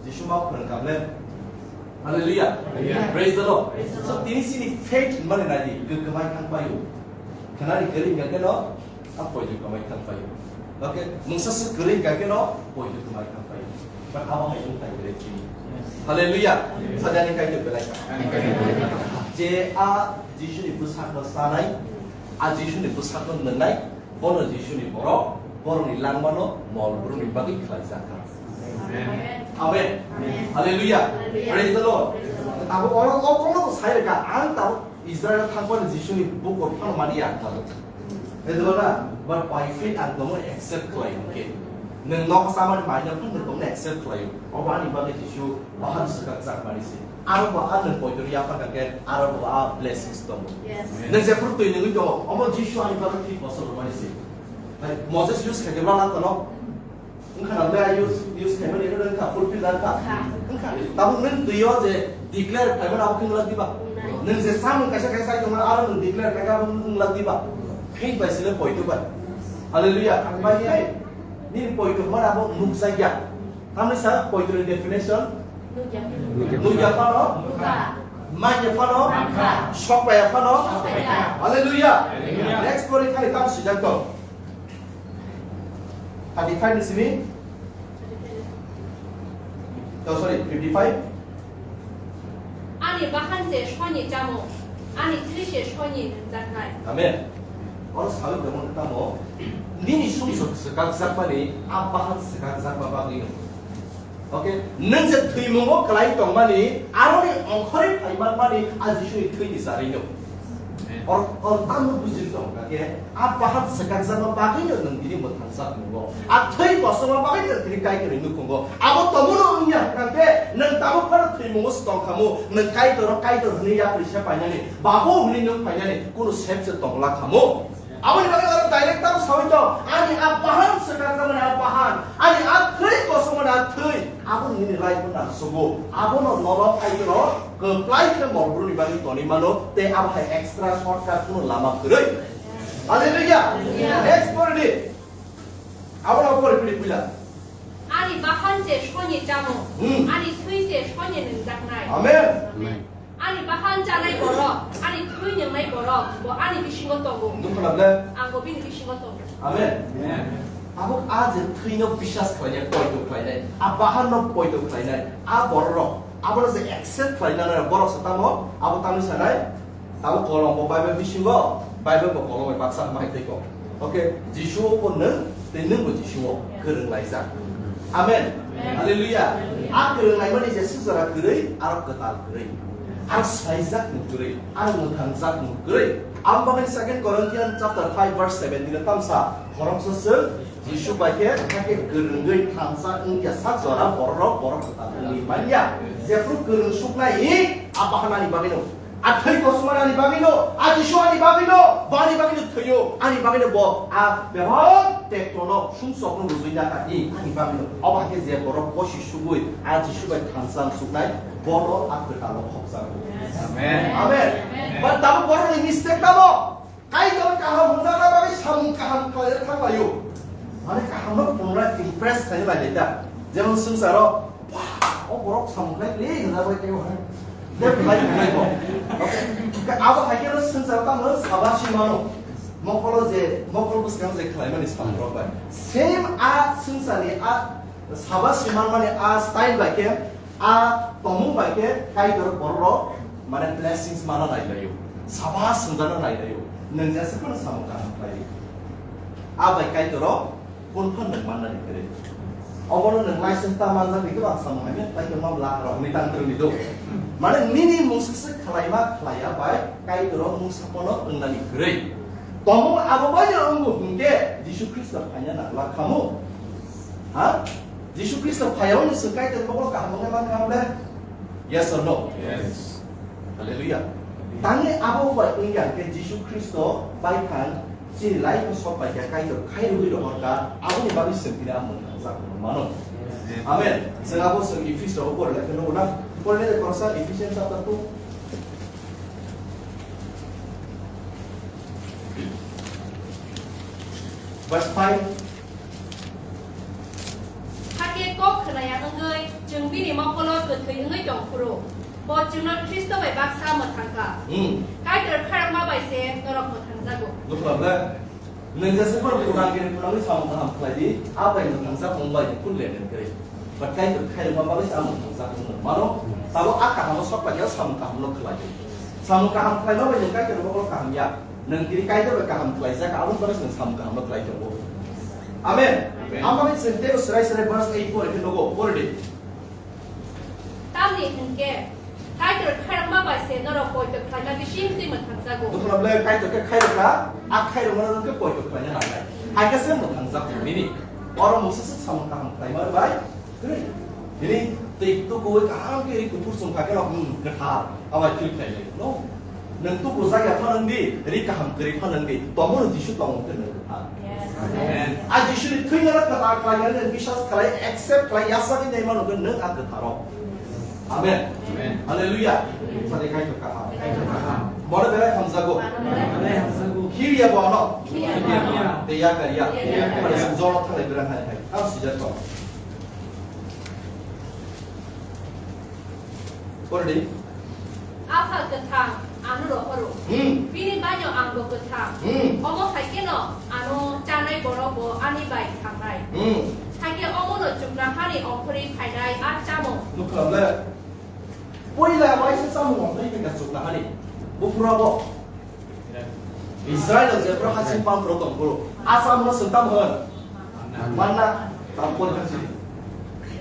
Jisu ma phwrwngkha ble. Hallelujah. Hallelujah. Praise the Lord. Praise the Lord. So tini chini faith hinmani nai di, kwmai thang paio. Khnani kwrwi hingkha khe no, a poito kwmai thang paio. Okay, mungsa se kwrwi hingkha khe no, poito kwmai thang paio. But abo hai wng thai kwrwi chini. Hallelujah. Hallelujah. Sajani Kaitor belai kha. Amen. Je a Jisuni bwsakno sanai, a Jisuni bwsakno nwngnai, bono Jisuni borok, borokni langmano mol brumni bagwi khlaijak kha. Amen. Amen. Amen. Hallelujah. Hallelujah. Praise the Lord. Praise the Lord. Tabuk oro o kokno bo sai rwkha, ang tabuk Israel thangmani Jisuni bukur phano mani ya ang tabuk. Hwdwla na, but by faith ang tongmani accept khlai hwnkhe. Nwng nogo chamani maino phano nwng tongno accept khlaio. Obo ani bagwi Jisu bahan swkakjakmani se. Aro bo a nwng poito yapharkha khe aro bo a blessings tongo. Yes. Nwng jephru twi nungwi tongo, omo Jisu ani bagwi thwi kosom rwmani se. Hai, Moses use khaikhe ma lang tono? Wngkha na ble use, use khaimani eno wngkha, fulfill wngkha? Wngkha. Wngkha. Tabuk nwng twi o je declare khaimani abo khe wng lak diba? Wng nai. Nwng je samung kaisa kaisa sai tongmani aro nwng declare khaikhe abo wng lak diba? Faith bai sile poito bai. Hallelujah. Bai khe nini poito hwnmani abo nukjakya. Tamni sa poito ni definition? Nukya. Nukya phano? Nukha. Manya phano? Mankha. Sokpaya phano? Sokpaya. Hallelujah. Hallelujah. Next porikha ni tamo swijak tong. Thirty-five ni simi? Oh, sorry, fifty-five. Ani bahan se soni chamo, ani thwi se soni nungjaknai. Amen. Oro sawi tongmo tamo, nini sumsok swkakjakmani, a bahan swkakjakma bagwi no. Okay, nwng je thwimungo kwlai tongmani, aroni ongkhorwi phaimanmani, a Jisuni thwini jarino. Or, or tamo bujil tong kha khe, a bahan swkakjakma bagwino nwng tini mwthangjak nungo. A thwi kosom bagwino nwng tini Kaitorni nukhungo. Abo tomono wngya hwnkha khe, nwng tabuk phano thwimungo se tong khamu, nwng Kaitor, Kaitor hwnwi yapri se painani, Babu hwnwi nwng painani, kunu sep se tong la khamu. Aboni bagwi oro direct tamo sawi tong, ani a bahan swkakjakmani a bahan, ani a thwi kosomani a thwi, abo nini life-o nangsugo. Abono norok Kaitorno kwplai khe morbruni bagwi tonwi mano, tei abo hai extra shortcut kuno lama kwrwi. Hallelujah. Hallelujah. Next pore di. Abono pore pili puila. Ani bahan se soni chamo, Hmm. ani thwi se soni nungjaknai. Amen. Amen. Ani bahan chanai borok, ani thwi nungnai borok, bo ani bisingo tongo. Nukho na ble? Ang bo bini bisingo tongo. Amen. Amen. Abo a je thwino biswas khlainai, poito khlainai, a bahanno poito khlainai, a bororok, abono je accept khlainai, borok se tamo, abo tamni sanai, tamo kolom bo Bible bisingo, Bible bo kolom bai baksa hamai tei ko. Okay, Jisu bo nwng, tei nwng bo Jisu o kwrwng laijak. Amen. Amen. Hallelujah. A kwrwng laimani je sujara kwrwi, aro kwtal kwrwi, aro saijakmung kwrwi, aro mwthangjakmung kwrwi. Ang bagwi Second Corinthians chapter five verse seventeen o tamsa, khoroksa swk Jisu bai khe hakhe kwrwngwi thansa wngya sak jora borok, borok kwtal wngwi manya. Jephru kwrwng suknai, a bahanani bagwino. A thwi kosom ani bagwino, a Jisu ani bagwino, bo ani bagwino thwio, ani bagwino bo a bebak tektono sumsokno rujui na kha, i ani bagwino. Obo hai khe je borok bosi sugui a Jisu bai thansa ang suknai, borok a kwtalo khopjago. Amen. Amen. Amen. But tamo borokni mistake tamo. Kaitor kaham hwnjakna bagwi samung kaham khlai thanglaio. Mane kahamno punra impress khlai lai da. Jemon swngcharo, "Wah, o borok samung khlai le hwnna bai tei hwnna." Le khlai khlai bo. Okay. Abo hai khe swngcharo tamo sabasi mano. Mokolo je, mokol bwskang je khlaimani samung rok bai. Same a swngchani a sabasi manmani a style bai khe A tongmung bai khe Kaitor borok rok mane blessings mana nai laio, sabas swngjana nai laio, nwng jesa phano samung kaham khlai. A bai Kaitor rok kun phano nwng manna ni kwrwi. Obono nwng license ta manjak ni kwbang samung hai khe Kaitor ma bla rok ni tang kwrwi do. Mane nini mungsa se khlai ma khlai ya bai Kaitor rok mungsa phano wng nani kwrwi. Tongmung abo bai no wng bo hwnkhe Jisu Khristo phaina nang la khamu. Ha? Jisu Khristo phaiyaui ni swng Kaitor bokol kaham wngwi mankha ble? Yes or no? Yes. Hallelujah. Tangwi abo bai wngya khe Jisu Khristo bai thang chini life no sok bai khe Kaitor khairogwi rohor kha, aboni bagwi swng tini a mwthangjakmano mano. Amen. Swng abo swng Ephes rok pori lai khe nugo na? Pori lai khoroksa Ephesians chapter two. Verse five. Hakhe kok khwnaya wngwi chwng bini mokolo kwthwi wngwi tong phuru, bo chwngno Khristo bai baksa mwthang kha. Hmm. Kaitor khairokma bai se norok mwthangjago. Nukla ble? Nwng jesa phano kwrwng khe phunangwi samung kaham khlai di, a bai mwthangjakmung bai phun le nang kwrwi. But Kaitor khairokma bagwi se a mwthangjakmung mano. Tabo a kahamo sok bai khe samung kahamno khlai di. Samung kaham khlaima bai nwng Kaitor bokol kaham ya. Nwng tini Kaitor bai kaham khlaijak, aboni bagwi nwng samung kahamno khlai tongo. Amen. Amen. Amoni chwng teibo swrai swrai verse eight pore khe nugo, pore di. Tamni hwnkhe Kaitor khairokma bai se norok poito khlaina bising twi mwthangjago. Nukla ble Kaitor khe khairokha, a khairokmano nwng khe poito khlaina nangnai. Hai khe se mwthangjak nini. Oro mungsa swk samung kaham khlaima bai kwrwi. Bini twi tukuwi kaham khe ri kuphur chwng kha khe rok, hmm, kwthar, abai feel khlai lai. No. Nwng tuku jak ya phano wng di, ri kaham kwrwi phano wng di. Tongo no Jisu tongo khe nwng kwthar. Yes. Amen. A Jisuni thwino no kwthar khlai nani nwng biswas khlai, accept khlai, yasagwi nai mano khe nwng a kwtharo. Amen. Amen. Hallelujah. Sadi Kaitor kaham. Kaitor kaham. Bono belai hamjago. Bono belai hamjago. Khiriya bono. Khiriya. Tei yakar ya. Yakar ya. Mane song jolo thalai belai hai hai. Ang sijak to. Pore di. Apha kwthang, ano rohoro. Hmm. Bini baino angbo kwthang. Hmm. Omo hai kheno ano chanai borok bo ani bai thangnai. Hmm. Hakhe omono chukna hani ongkhorwi phainai a chamung. Nukha le. Puila waisa chamung ongkhorwi phaikha chukna hani. Buphuru bo. Israel jephru hasing pamphru tongphuru. A chamungno swng tamo hwn. Manna. Tam pori khasi.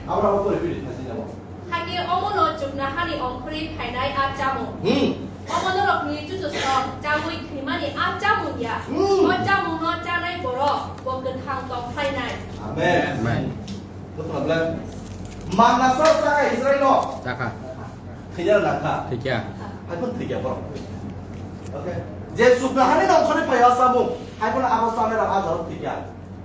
Abra bo pori piri khasi nabo. Hakhe omono chukna hani ongkhorwi phainai a chamung. Hmm. Omo norokni chuchusong chagwi thwimani a chamung ya. Hmm. O chamungno chanai borok bo kwthang tong phlainai. Amen. Amen. No problem. Manna sa saka Israel no. Saka. Thwiya na kha. Thikya. Hai pun thikya borok. Okay. Je chukna hani nongkhorwi phaiya chamung. Hai pun abo chanai rok a jaro thikya.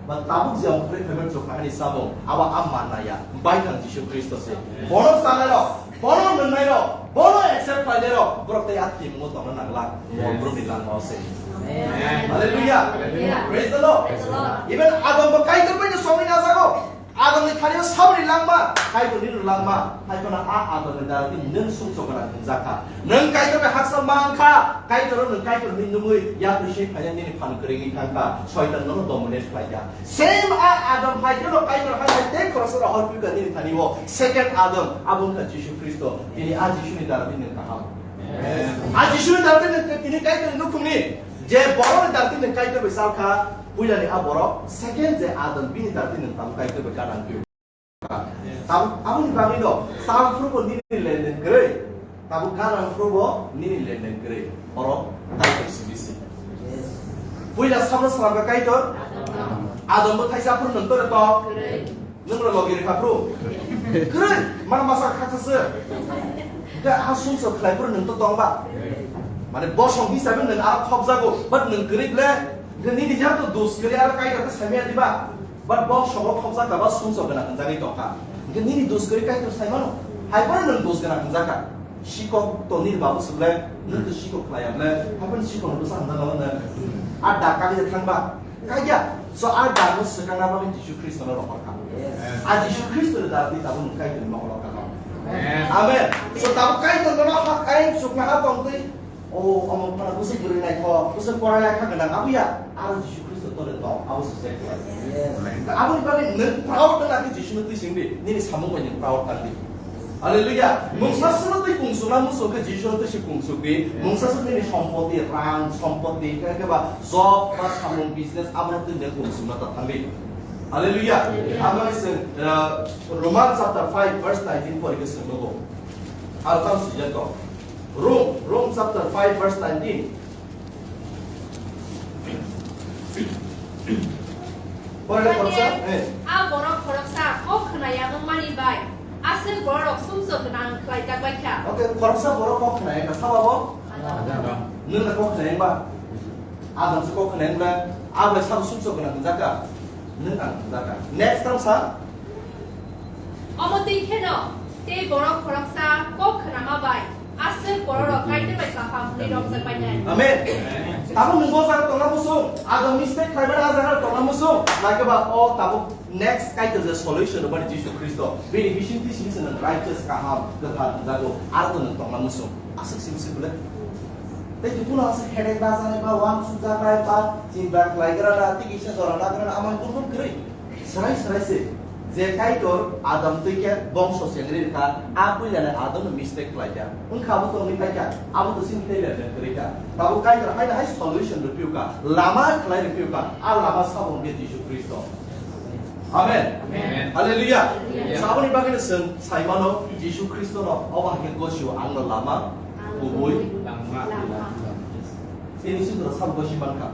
Ba tabuk je ongkhorwi phaiman chukna hani chamung, abo a manna ya, baithang Jisu Khristo se. Bono chanai rok, bono nwngnai rok, bono accept khlainai rok, borok tei a twimungo tongna nangla. Yes. Borok ni langmao se. Amen. Hallelujah. Hallelujah. Praise the Lord. Praise the Lord. Even Adam bo Kaitor bai no songwi najago. Adam ni thani o saboni langma, Kaitor ni langma, hai kono a Adam ni dara tini nwng sumsok gwnang hwnjakha. Nwng Kaitor bai haksa mankha, Kaitor o nwng Kaitor ni nungwi yakri se phaina nini phan kwrwngwi thangkha, Soitan nono dominate khlaikha. Same a Adam hai kheno Kaitor hai hai tei khoroksa rok hor pika nini thani o second Adam, abo wngkha Jisu Khristo. Tini a Jisu ni dara tini nwng kaham. Amen. A Jisu ni dara tini, tini Kaitor ni nukhung ni je borok ni dara tini Kaitor bai salkha, puila ni a borok, second je Adam bini dara tini nwng tamo Kaitor bai gana twi. Tam-, aboni bagwi no, chal phuru bo nini lenden kwrwi, tabuk gana phuru bo nini lenden kwrwi, oro Kaitor simi si. Puila sabno slamkha Kaitor, Adam bo thaisa phuru nwng tore tong, nwng rw logi rwkha phuru, kwrwi, ma masa kha kha se, da a sumsok khlai phuru nwng to tong ba, mane bosong hisabe nwng a khopjago, but nwng kwrwi ble, nini jang to dos kwrwi aro Kaitor khe saimaya diba? But bo sobo khopjak kha ba sumsok gwnang hwnjagwi tongkha. Hwnkhe nini dos kwrwi Kaitor sai mano? Hai phano nwng dos gwnang hwnjakha. Sikok to nini babu swk le, nwng to sikok khlai ya le, hai phano sikok no bwsa hwnjak nang nang. A dak kagwi thang ba? Kagya. So a dak no swkang na bagwi Jisu Khristo no rohor kha. A Jisu Khristo ni dak ni tabuk nwng Kaitor ni mokol o kha. Amen. So tabuk Kaitor no ha kai sukna ha tong twi. O, omo phano bwswk bwrwi naithok, bwswk korai lai kha gwnang, abo ya, aro Jisu Khristo tole tong, abo se se khlai. Yes. Aboni bagwi nwng proud wngna khe Jisu no twi sing di, nini samung bai nwng proud wng di. Hallelujah. Mungsa sino twi kungsukna muchung khe Jisu no twi se kungsuk di. Mungsa sino nini sompoti, rang, sompoti, khe khe ba job, ba samung, business, abo no twi nwng kungsukna ta thang di. Hallelujah. Abo ni se, uh, Roman chapter five verse nineteen pori khe se nugo. Al tam sijak to. Rome, Rome chapter five verse nineteen. Pore le khoroksa, eh. A borok khoroksa kok khna ya wngmani bai aswk borok sumsok gwnang khlaijak bai kha. Okay, khoroksa borok kok khna ya wngkha, sabo bo? Adam. Nwng le kok khna ya wngba? Adam se kok khna ya wngba? Abo sabo sumsok gwnang hwnjak kha? Nwng ang hwnjak kha. Next ang sa. Omo twi kheno, tei borok khoroksa kok khnama bai aswk bororok Kaitor bai kaham hwnwi romjakbainai. Amen. Tabuk nwng bo jaga tongna muchung, abo mistake khlaimani a jaga tongna muchung, naikhe ba o tabuk next Kaitor je solution rwmani Jisu Khristo, bini bisingtwi simi se nwng righteous, kaham, kwthar hwnjago, aro to nwng tongna muchung. Aswk simi se bwle? Tei tubuna aswk headache bajanai ba, uansukjaknai ba, chinta khlaigrana, tei kisa jora nagrana, amang gurgur kwrwi. Swrai swrai se, je Kaitor Adam twi khe bongso chengri rwkha, a puilani Adam no mistake khlai kha. Wngkha abo tongwi phai kha, abo to chini tei lerner kwrwi kha. Tabuk Kaitor haino hai solution rw phiyokha, lama khlai rw phiyokha, a lama sabo wngkhe Jisu Khristo. Amen. Amen. Hallelujah. Hallelujah. Saboni bagwi no chwng sai mano Jisu Khristo no, obo hai khe gosio ang no lama, kubui, lama. Tini chwng sabo gosi mankha.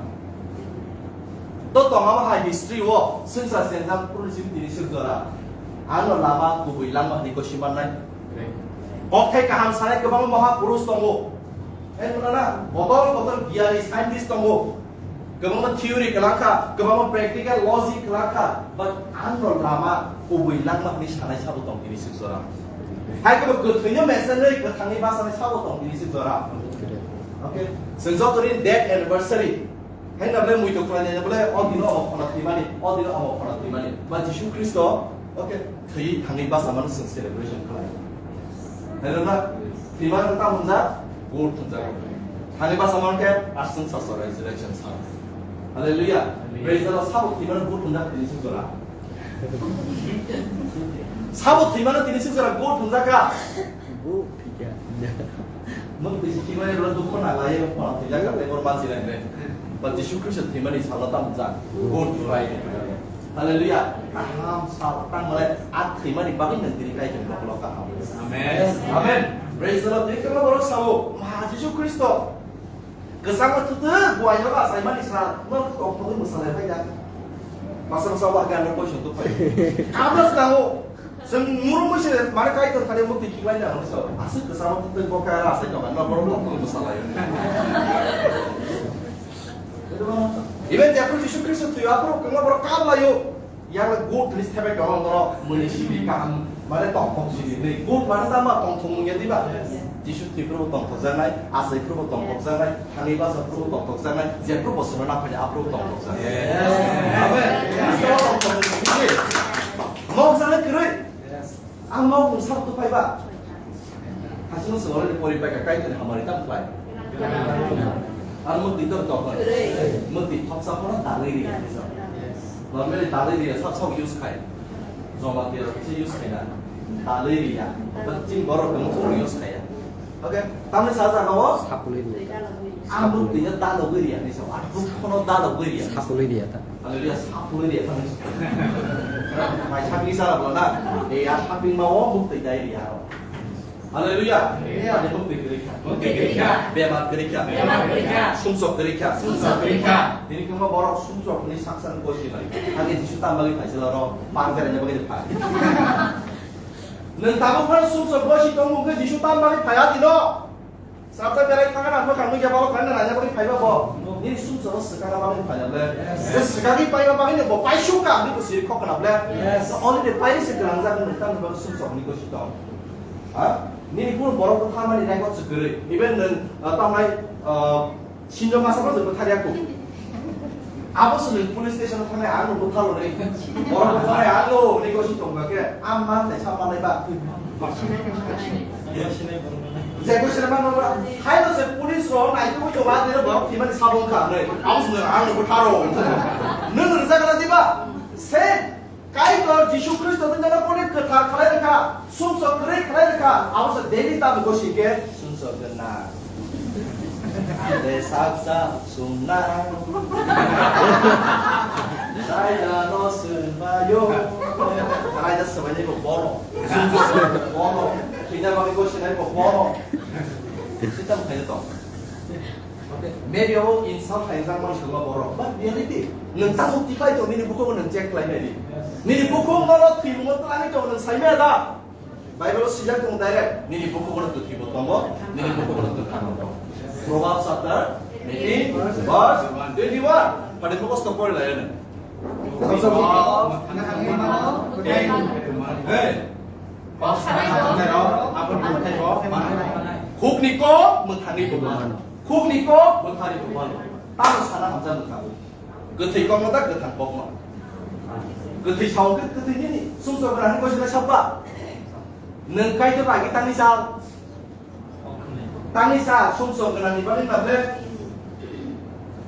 To tongma hai history o swngchar sengjak phuru simi tini swk jora. Ano lama kubui langma hwnwi kosi mannai. Kokthai kaham sanai kwbangma maha purush tongo. Hai mwnana botol botol giyani scientist tongo. Kwbangma theory kwlangkha, kwbangma practical logic kwlangkha, but ano lama kubui langma hwnwi sanai sabo tong tini swk jora. Hai kwbang kwthwino mesenwi kwthangwi basanai sabo tong tini swk jora. Okay, swng jotoni death anniversary. Hai na bole mui to khwlai na bole o dino omo khona thwimani, o dino omo khona thwimani. Ba Jisu Khristo, okay, thwi thangwi basa mano swng celebration khlai. Hai na thwimani ta munja, good thunja. Thangwi basa mano ke aswng sa sa resurrection sa. Hallelujah. Praise the Lord. Sabo thwimani good thunja tini swk jora. Sabo thwimani tini swk jora good thunja ka. Bo thwikha. Nwng twi thwimani rwla dukho nanglaio, phano thwijak kha tei bor mansi nang de. Ba Jisu Khristo thwimani salo tamo jang. Good Friday. Hallelujah. Kaham sal tang male a thwimani bagwi nwng tini kaitor bokolo kaham. Amen. Amen. Praise the Lord. Tini kama borok sao, ma Jisu Khristo. Kwchangma thutwk buaino ba achaimani sa, no tongthokgwi mwsalai phai da. Masa masa wa gana question to phai. Kabla slango. Chwng murung mui se mane kaitor thani mukti khiklai na hwnwi sao. Aswk kwchangma thutwk bo kaya asai kama no borok tongthokgwi mwsalai. Even Jephru Jisu Khristo thwiyo aphuru kwma borok kablaio. Yang le good list thebai tongo, no muni simi kaham, mane tongthok simi ni. Good mane tama tongthok mung ya diba? Jisu thwi phuru bo tongthok jaknai, asai phuru bo tongthok jaknai, thani basa phuru bo tongthok jaknai, je phuru bo sona na phai aphuru bo tongthok jaknai. Amen. Kristo bo tongthok mung simi. Mok jaknai kwrwi. Ang nok mung sak tu phai ba. Hasino se already pori pai ka kai tene hamari tam phai. Ar mukti tor tok. Mukti thoksa phano dalwi ri. Normally dalwi ri sab sab use khai. Joma tero kise use khai na. Dalwi ri ya. But ching borok no use khai ya. Okay, tamni sa jaga o. Sapului ri. Ang mukti no dalwi ri ya ni sa. Ar dukh no dalwi ri ya. Sapului ri ya ta. Hallelujah, sapului ri ya ta ni sa. Mai sapli sa la na. E ya sapli ma o mukti dai ri ya. Hallelujah. Hallelujah. Ani mukti kwrwi kha. Mukti kwrwi kha. Bemar kwrwi kha. Bemar kwrwi kha. Sumsok kwrwi kha. Sumsok kwrwi kha. Tini kwma borok sumsok ni saksa ni gosi lai. Hage Jisu tam bagwi phaisala ro, par berai na bagwi phai. Nwng tabuk phano sumsok gosi tongo hwnkhe Jisu tam bagwi phai atino. Sabta berai thangna ang bwkhak nukya balo khaina naina bagwi phaiba bo. Nini sumsok swkang bagwi phaiya ble. Swkagwi phaiba bagwi bo paisuk ka ni bo siri khok kana ble. Yes. Only the pairi se kwlangjak nwng tam bagwi sumsok ni gosi tong. Ha? Nini kun borok bwtharmani record se kwrwi. Even nwng, uh, tamnai, uh, sinjo masa bo bwtharya ku. Abo se nwng police station thangnai ang nwng bwtharo ni. Borok bwtharnai ang nwng ni gosi tong ba khe. Am man tai sa manai ba. Jekbo sene man ba. Hai no se police ro nai tu to ba de borok thimani sabong kha nei. Abo se nwng ang nwng bwtharo. Nwng rwjak na diba? Se Kaitor Jisu Khristo ni nono kone kwthar khlai rwkha, sumsok kwrwi khlai rwkha, abo se David tamo gosi khe sumsok gwnang. Ande sak sak sumnang. Raida no swbaio. Raida swbainai bo bono. Sumsok bono. Thwina bagwi gosinai bo bono. Sitam khaina tong. Maybe abo insult khaijak man swngo borok, but reality, nwng tamo tipai tong, nini bukhukgo nwng check khlai nai di. Nini bukhuk nono thwimungno twlangwi tong, nwng sai maya da? Bible o swijak tongo direct, nini bukhukgo no kwthwi bo tongo, nini bukhukgo no kwthang bo tongo. Proverbs chapter eighteen, verse twenty-one. Phani mukhosto pori lai nang. Hey. Khukni kok mwthangwi bo mano. Khukni kok mwthangwi bo mano. Tamo sana hamjak mwthango. Kwthwi kokno da kwthang kokno. Kwthwi sao khe kwthwi nini. Sumsok gwnangni gosi lai sabba. Nwng Kaitor agi tangni sal. Tangni sal, sumsok gwnangni bagwi ma ble.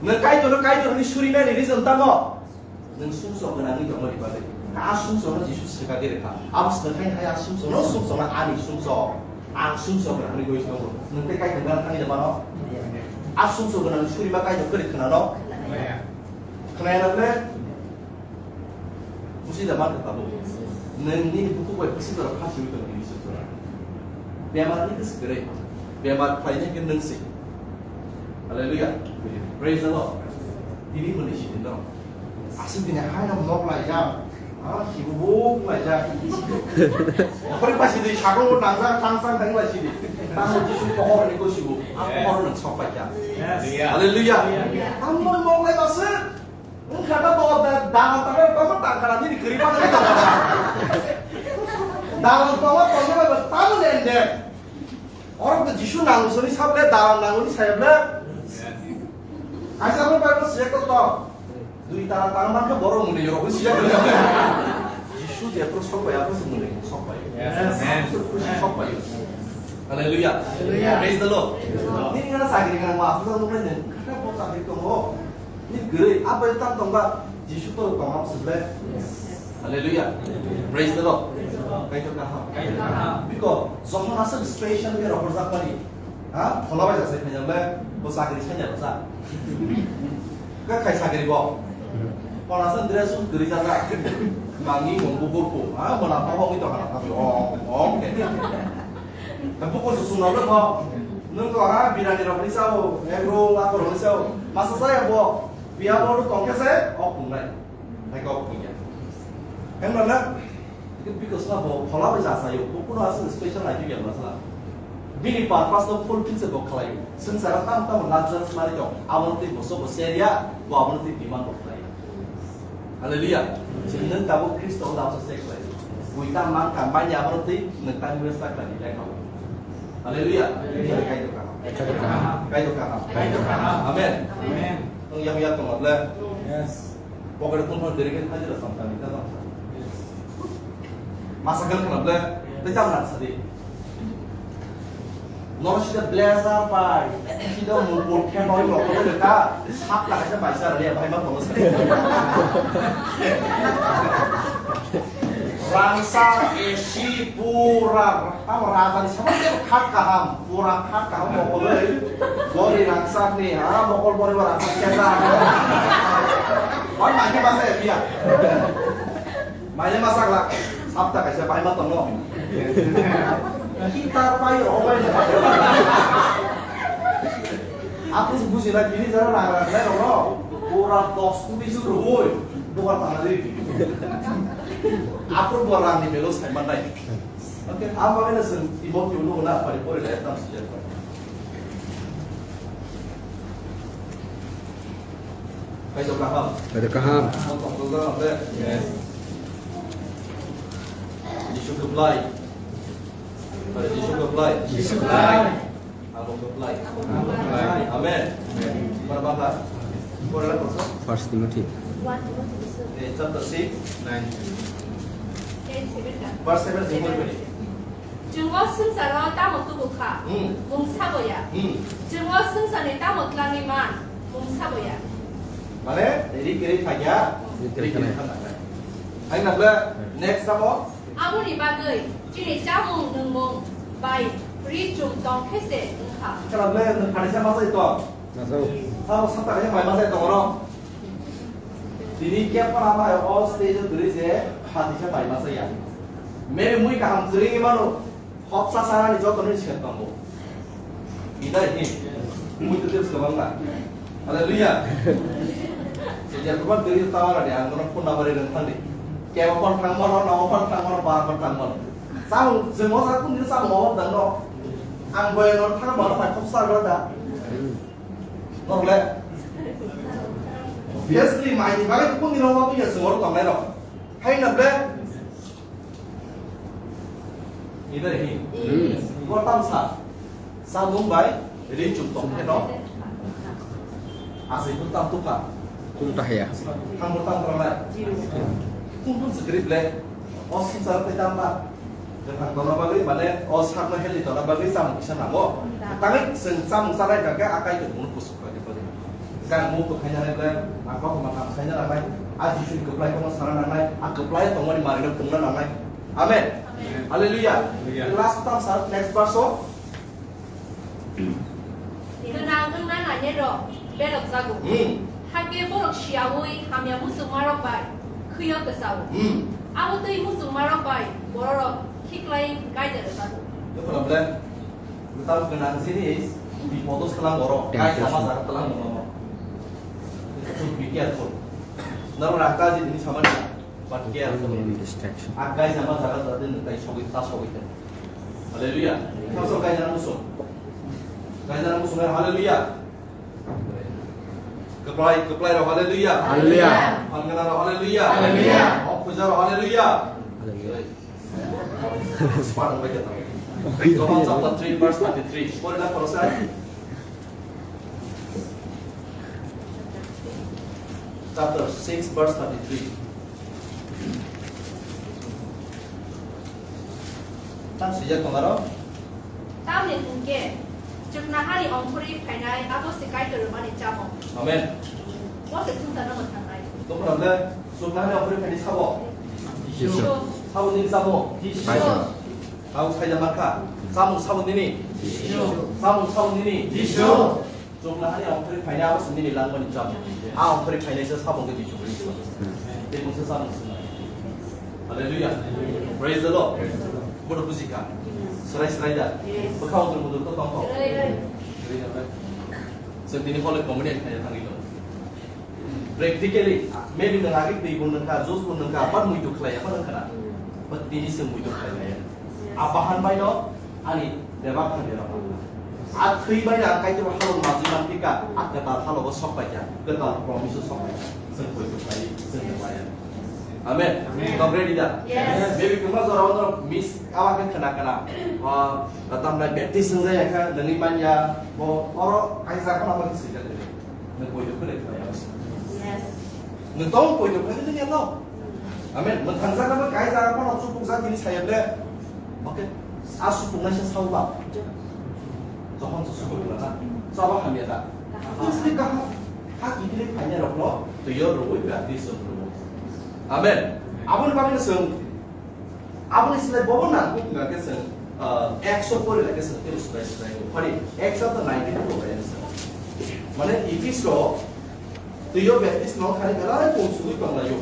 Nwng Kaitorno Kaitor hwnwi surimani reason tamo. Nwng sumsok gwnangwi tongmani bagwi. A sumsokno Jisu swkagwi rwkha. Abo swkagwi hai a sumsokno, sumsokno ani sumsok. Ang sumsok gwnangwi goi tongo. Nwng tei Kaitor gana thangwi da mano? A sumsok gwnangni surima Kaitor kwrwi khwnano? Khwnaya na ble? Busi da man ka tabuk. Nwng nini bukhuk bai busi da phasi wi tong nini sumsok. Bemar ni kwswk kwrwi. Bemar khlainai khe nwng se. Hallelujah. Praise the Lord. Tini mwnwi sini dong. Aswk bini haino mok laijak. Ah, sibo bo laijak. Okhori pasi di, sakro bo nangjak, tang tang tang pasi di. Tamo Jisu pohor ni ko sibo. Ah, pohor ni sok paijak. Hallelujah. Tamo mok lai baswk. Wngkha da bo da, dalan tangwi tamo tangkha nini kwrwi pano ni tongkha. Dalan tongma tongma bai tamo lende. Orok to Jisu nango soni sable dalan nango ni saya ble. Kaisa bo bai bo siyek to to. Dui tala tang man kha borok muni yorok ni siyek to. Jisu je pro sok bai, apro sok muni sok bai. Yes. Sok bai. Hallelujah. Hallelujah. Praise the Lord. Nini ngana sakri ngana ma apro sok muni. Kata bo sakri tongo. Ni gurui, apa yang tam tongba, Jisu to tongam sebelah. Hallelujah. Praise the Lord. Kaitor kaham. Kaitor kaham. Biko, Johon asal special ke rokor jak mani. Ha? Phola bai jasai phai jable, bo sakri sanya basa. Ka khai sakri bo. Phola san dress guri jaga. Mangi mongbu burku. Ha? Mana pa hong itu hana. Ong, ong. Buku susun lalu kok. Nung to ha birani rok ni sao, egro lakor ni sao. Masa saya bo. Biya bo tongke se, ok pungnai. Hai kok punya. Kan mana? Itu because na bo phola bai jasa yo. Bo kuno asal special lagi ya masala. Bini purpose no fulfill se bo khalai. Sengsara tam tam luxuries mari to. Abon tei boso bo seria, bo abon tei demand bo khalai. Hallelujah. Chwng nwng tabuk Khristo o dawsa se khlai. Buita mang ka manya abo twi nwng tang bwsa khlai ni lekha. Hallelujah. Hallelujah. Kaitor kaham. Kaitor kaham. Kaitor kaham. Kaitor kaham. Amen. Amen. Nwng yang yang tong ble. Yes. Pokok pun pun diri kan hajira samtang kita samtang. Masa kan kena ble. Tejam nak sadi. Noro sida blazer bai, sida mukut khe noi rok khe ka, sap laga se bai sar ya bai ma kono sari. Rangsa A C pura, tamo raja ni sama dia khak kaham, pura khak kaham mokol bai, bori rangsa ni ha mokol bori rangsa kenda. Wan mangke masa ya dia. Maya masak la, sapta kaisa bai ma tongo. Kitar pai ro bai. Aku se buji na kini jara na na na ro. Pura dos kudi su ro. Duar tana di. Aku borang ni belo sai manai. Oke, apa kena sen ibo ki ulu na pari pori da tam sejak. Kaitor kaham. Kaitor kaham. Ang tongthogo ang de. Yes. Jisu keblai. Pada Jisu keblai. Jisu keblai. Abo keblai. Abo keblai. Amen. Amen. Para bapa. Para bapa. First Timothy. Eh, chapter six, nine. Verse seven, Timothy. Chwng o swngcharo tamo tubu kha? Hmm. Mungsa bo ya. Hmm. Chwng o swngcharni tamo twlangwi man? Mungsa bo ya. Mane, ri kiri thakya, ri kiri thakya. Hai na bla, next tamo? Aboni bagwi chini chamung nwngmung bai ri chum tong khe se wngkha. Kala bla, nwng phanisa ma sai to? Tamo sata khe mai ma sai to oro? Tini kepha ama o stage o kwrwi je phatisa bai masa ya. Maybe mui kaham kwrwi mano, hopsa sarani joto ni sikha tongo. Ida hi, mui tu tips kabang na. Hallelujah. Sejak rupa kwrwi tawa ni ang kono phone number ring thangdi. Kebo phone thang mano, no phone thang mano, bar phone thang mano. Samung jemo sa kun dil samung awak dan no. Ang boy no thang mano, bai hopsa gada. Norle. Obviously, mai ni bagwi kung ni rok ma buya sungor tongnai rok. Hai na ble. Ni dai hi. Hmm. Gortam sa. Sa mung bai ri chum tong khe no. Asai pun tam tu ka. Kung ta haya. Thang pun tam tra lai. Kung pun sekri ble. O sung sa pe tam ba. Kwthang tongna bagwi, mane, o sakno healthy tongna bagwi chamung kisa nango. Tangwi chwng chamung chanai kha khe a Kaitor buno kuchuk khlai di bagwi. Jang muk kwthaina nai ble, a kok ma kam saina nangnai, a Jisuni kwplai kokno sana nangnai, a kwplai tongmani manwino pungna nangnai. Amen. Amen. Hallelujah. Hallelujah. Last tam sa, next verse o. Gwnang wngna nainai rok berok jago. Hmm. Hakhe borok siyaui hamya muchungmarok bai khwio kwchao. Hmm. Abo twi muchungmarok bai bororok khiklai gaida rwjago. Jokhon ble, gwnang jinis bipodo swlang borok, gaida ma jaga twlang borok. Should be careful. Nang raka ji ni samani, but care for me. Distraction. Ak gai jama jaga jate nang kai sogwi ta sogwi ta. Hallelujah. Khasok gai jana musung. Gai jana musung, hallelujah. Keplai, keplai rok, hallelujah. Hallelujah. Pangana rok, hallelujah. Hallelujah. Okhuja rok, hallelujah. Hallelujah. John chapter three verse thirty-three. Pore na, pore sa. Chapter six verse thirty-three. Tang sijak tong aro. Tamni hwnkhe, chukna hani ongkhorwi phainai, abo se Kaitor rwmani chamung. Amen. Bo se swngcharno mwthangnai. Tongphra le, chukna hani ongkhorwi phainai sabo? Jisu. Sabo nini chamung? Jisu. Abo saida mankha. Chamung sabo nini? Jisu. Chamung sabo nini? Jisu. Chukna hani ongkhorwi phainai abo se nini langmani chamung. A ongkhorwi phainai se sabo wngkha Jisu Khristo. Tei mungsa chamung se nai. Hallelujah. Praise the Lord. Bono bujikha. Srai srai da. Bwkha udur mudur to tongkho. Chwng tini Holy Communion khaina thangwi tongo. Practically, maybe nwng agi twi bo nwngkha, juice bo nwngkha, but muitu khlaiya, ma nwngkha na? But tini chwng muitu khlailaia. A bahan bai no, ani bebak thang dera. A thwi bai na kaitor halo maji man tika, a kwtal halo bo sok paikha, kwtal promise o sok paikha. Chwng poito khlai, chwng de maya. Amen. Amen. Tong ready da? Yes. Maybe kwma jora ono miss, aba khe khna khna. Ah, tamna baptism jaya kha, nangni manya, bo oro kaisa khna ba swijak. Nang poito khlai khlai aba. Yes. Nang tong poito khlai nang ya no. Amen. Mwthangjaknabo kaisa phano chukjak tini saya ble. Okay. A suknai se sao ba. Johon se sukna na. Sabo hamya da. Asli kaham. Ha kibili phanya rokno twiyo rwui baptism rwo. Amen. Aboni bagwi chwng, aboni slai bobo nang kuk nang khe chwng, ah, ekso pori lai khe chwng tini sudai sudai. Phari ekso to ninety two bai chwng. Mane Epheso Twiyo baptisma wng kha belai pung sugwi tonglaio.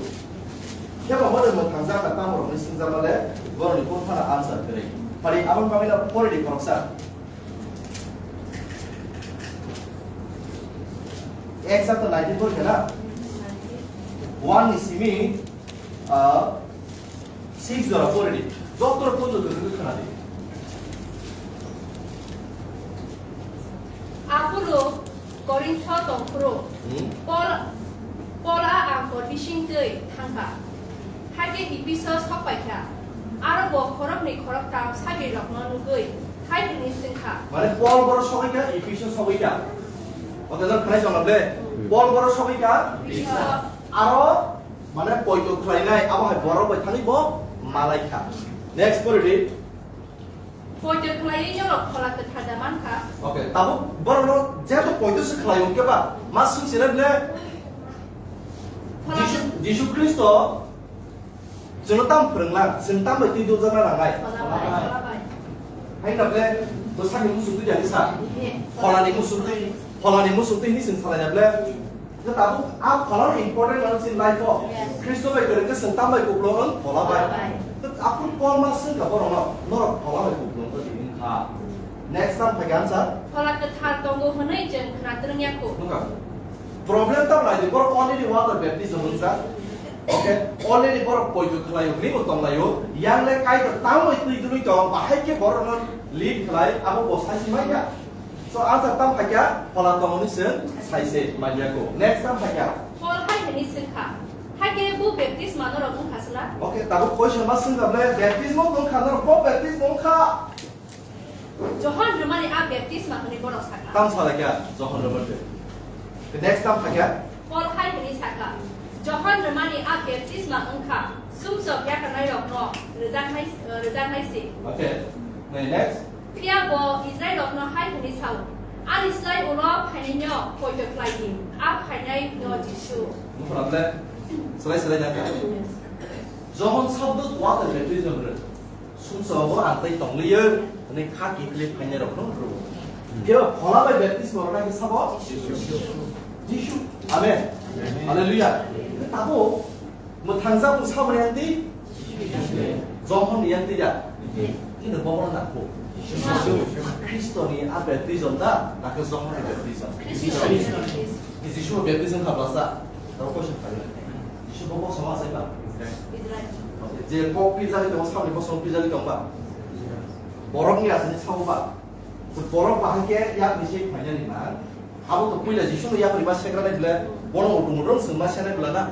Khe bo hwnwi mwthangjakna tamo rokni swngjakma le borokni phano answer kwrwi. Phari aboni bagwi no pori di khoroksa. Ek chapter nineteen pori khe na? One ni simi, ah, six jora pori di. Doctor punjo kwrwngwi khna di. Aphuru Korintho tongphuru Hmm? Pol, Pol a angkor bising twi thangkha. Hakhe Ephesos sokpaikha. Aro bo khoroknwi khoroktham sagrirokno nugwi hai hwnwi swngkha. Mane Pol boro sogwi kha, Ephesos sogwi kha. Oke, jor khnai jongla ble. Hmm. Pol boro sogwi kha. Ephesos. Aro mane poito khlainai abo hai borok bai thangwi bo malai kha. Next pori di. Poito khlaiwi norok Phola Kwthar da mankha? Okay, tabuk borokno jeto poito se khlai hwnkhe ba, ma swngchire ble Phola Jisu, Jisu Khristo chwngno tam phwrwngna, chwng tam bai twi duljakna nangnai? Phola bai, Phola bai. Haino ble bwsakni muchungtwi ya sa? He. Pholani muchungtwi, Pholani muchungtwi hinwi chwng salai ya ble? Khe tabuk a pholano important mano chini life o. Yes. Khristo bai kwrwng khe chwng tam bai kupulung wng? Phola bai. Phola bai. Khe aphuru Pol ma swngkha borokno, norok phola bai kupulung wng di wngkha. Next tam phaikha answer. Phola Kwthar tongo hwnwi chwng khna twrwng ya kho. Nukha. Problem tam lai di, borok already water baptism wngjak. Okay, already borok poito khlaio, hwnwi bo tonglaio. Yang le Kaitor tamo twi dului tong, bahai khe borokno lead khlai, abo bo saisi manya. So, answer tam phaikha, phola tongoni chwng saise manya ko. Next tam phaikha. Pol hai hwnwi swngkha, hakhe bo baptisma norok wngkha sla? Okay, tabuk question ma swngkha ble, baptisma wngkha norok, bo baptisma wngkha? Johon rwmani a baptisma hwnwi borok sakha. Tam salaikha, Johon rwmani. Next tam phaikha. Pol hai hwnwi sakha, Johon rwmani a baptisma wngkha sumsok yakarnairokno rwjaknai, rwjaknai se. Okay. Next. Phiya bo Israilrokno hai hwnwi sa-o, "Ani slai ulo phainaino poito khlai di, a phainai no Jisu." Nukho na ble? Slai slai na kha. Johon sabdo water baptism rw. Sumsok bo ang tei tongliyo, hwnwi kha kiphilwi phainairokno rw. Phiya bo phola bai baptisma rwna khe sabo? Jisu. Amen. Amen. Hallelujah. Tabo Mwthangjak bw saboni yanti? Johon ni yanti da? Kintu bobo na ko. Khristo ni a baptism da, na khe Johon ni baptism? Jisu ni baptism kha basa. Tabo question kha. Jisu bo bosong asai ba? Israel. Je kok pijali tongo, samni bosong pijali tong ba? Borok ni asani sabo ba? So borok bahai khe yak ni sei phainani na. Abo to puila Jisu no yak riba sekra nai bwle, bono utung rong sengma senai bwla na.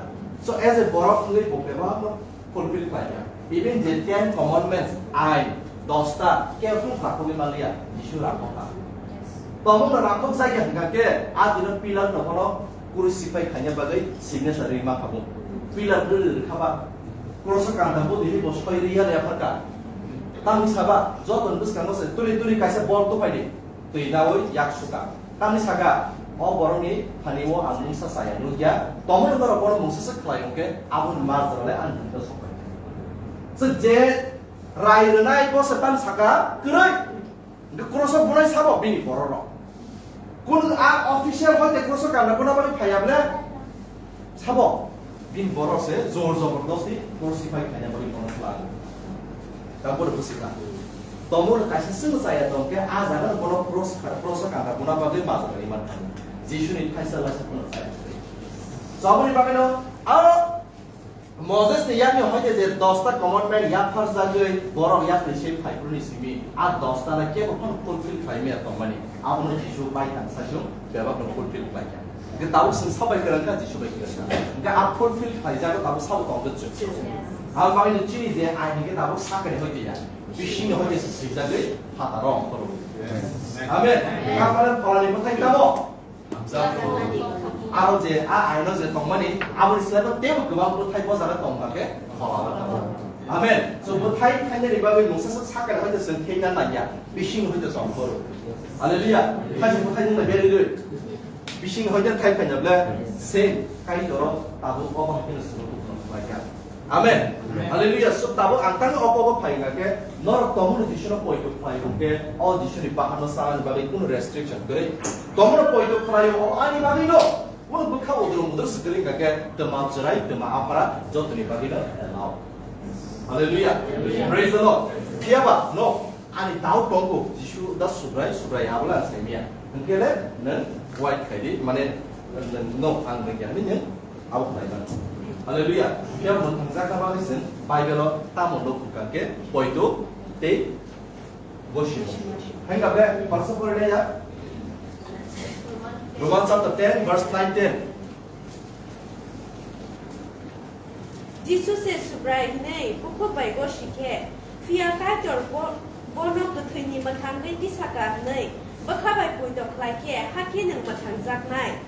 So as a borok wngwi bo bebak no fulfill khlai kha. Even je ten commandments, ain, dosta, khe phung rakhogwi manliya, Jisu rakhok kha. Tongmung no rakhok jai kha hwnkha khe, a dino Pilat no bono crucify khaina bagwi signature rima kha bo. Pilat rwrwi rwkha ba. Cross o kanta bo dini bo soi riya le pharkha. Tamni saba, joto ni bwskango se turi turi kaisa bol tupai di. Twi nawi yak suka. Tamni saka, o borokni thani o ang mungsa chaya nukya. Tongmani borok bono mungsa se khlai hwnkhe, aboni mar jorale ang hwnkhe sokbai. So je rai rwnai bo se tam saka, kwrwi. Hwnkhe cross o bunai sabo bini bororok. Kun a official hoite cross o kanna buna bani phaiya ble? Sabo, bini borok se jor jobordosti cross siphai khaina bagwi bono khlago. Tabuk busi kha. Tomor kaisa swng chaya tong khe a jaga bono cross kha, cross o kanta buna bagwi majra ri man kha. Jisu ni thaisa laisa bono chaya. Saboni bagwi no a Moses ni yakni hoite je dosta commandment yaphar jagwi borok yakni se phaiphru ni simi a dosta na kebo phano fulfill khlai maya tongmani. Abono Jisu bai thang sajung bebak no fulfill khlai kha. Hwnkhe tabuk chwng sabai kwrwng kha, Jisu bai kwrwng kha. Hwnkhe a fulfill khlaijago, tabuk sabo tongkhe chwng. Yes. Abo bagwi no chini je aini khe tabuk sakani hoite ya. Bisingni hoite se swijagwi phataro ongkhoro. Yes. Amen. Amen. Kha phala phalani bwthai tamo? Hamjakgo. Aro je a aino je tongmani, aboni slai no tebo kwbang bwthai bo jaga tong kha khe phalalo. Amen. So bwthai thainani bagwi mungsa sak sakani hoite chwng thengna nangya. Bisingni hoite chongkhoro. Hallelujah. Kaisa bwthai nungna berwi rwi. Bising hoite thai phaina ble same Kaitor tabuk obo hai kheno chwngno bukhuk khlai kha. Amen. Amen. Hallelujah. So tabuk ang tangwi obo obo phai kha khe norok tongmani Jisuno poito khlai hwnkhe o Jisuni bahanno sanani bagwi kunu restriction kwrwi. Tongmani poito khlai o ani bagwi no. Mo bwkha udrum udrum swkali kha khe twma chwrai twma aphara jotoni bagwi no allow. Hallelujah. Hallelujah. Praise the Lord. Phiyaba no. Ani doubt tongo, Jisu da Subrai, Subrai abola ang saimia. Hwnkhe le nwng wait khai di, mane, nwng, no, ang nwng ya, nwng abo khlai mano. Hallelujah. Phiya mwthangjakna bagwi chwng Bible-o tamo nuk hwnkha khe poito tei gosi. Hwnkha ble, parsa pore ya? Roman chapter ten, verse nine, ten. Jisu se Subrai hwnwi bukhuk bai gosi khe, phiya Kaitor bo-, bono kwthwini mwthangwi tisaka hwnwi bwkha bai poito khlai khe, hakhe nwng mwthangjaknai.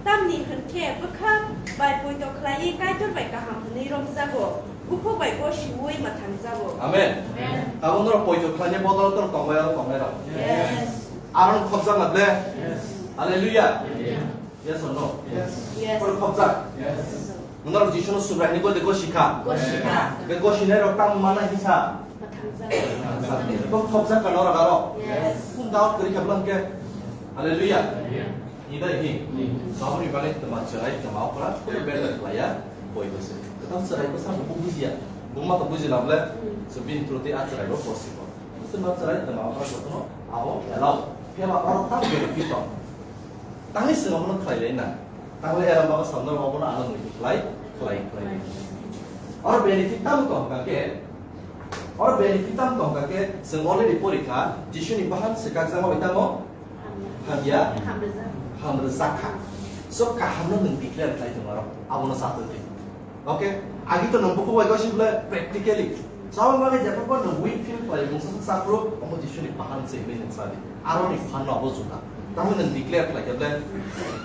Tamni hwn khe, bwkha bai poito khlaiwi Kaitor bai kaham hwnwi romjago, bukhuk bai gosiui mwthangjago. Amen. Amen. Tabuk norok poito khlaina bodol norok tongbai aro tongnairok? Yes. Aro khopjak na ble? Yes. Hallelujah. Amen. Yes or no? Yes. Yes. Koi khopjak? Yes. Norok Jisuno Subrai hwnwi gode gosi kha? Gosi kha. Be gosinai rok tamo mana hisa? Mwthangsa. Koi khopjak ka norok aro? Yes. Kun doubt kwrwi kha bwlangke? Hallelujah. Amen. Ni dai hi? Amen. Saboni bagwi twma chwrai twma okra better khlaiya boi bwswi. Kwtal chwrai bwsa bo bujiya. Buma to bujila ble? Hmm. So bini through tei a chwrai bo possible. Bwswk ma chwrai twma okra jotono abo allow. Phiya ba oro tam benefit tong. Tangwi chwng abono khlai lai na. Tangwi era baba samno abono ano nwi khlai, khlai, khlai. Or benefit tam tong ka khe, or benefit tam tong ka khe, chwng already pori kha, Jisuni bahan swkakjakma bai tamo hamya, hamrwjak kha. So kahamno nwng declare khlai tong aro, abono sa tong di. Okay? Agi to nwng bukhuk bai gosi bwle practically. Chawang bagwi jepha phan nwng weak feel khlai, mungsa sa saphuru, omo Jisuni bahan se hinwi nwng sa di. Aroni phan no abo juda. Tamo nwng declare khlai khe bwle.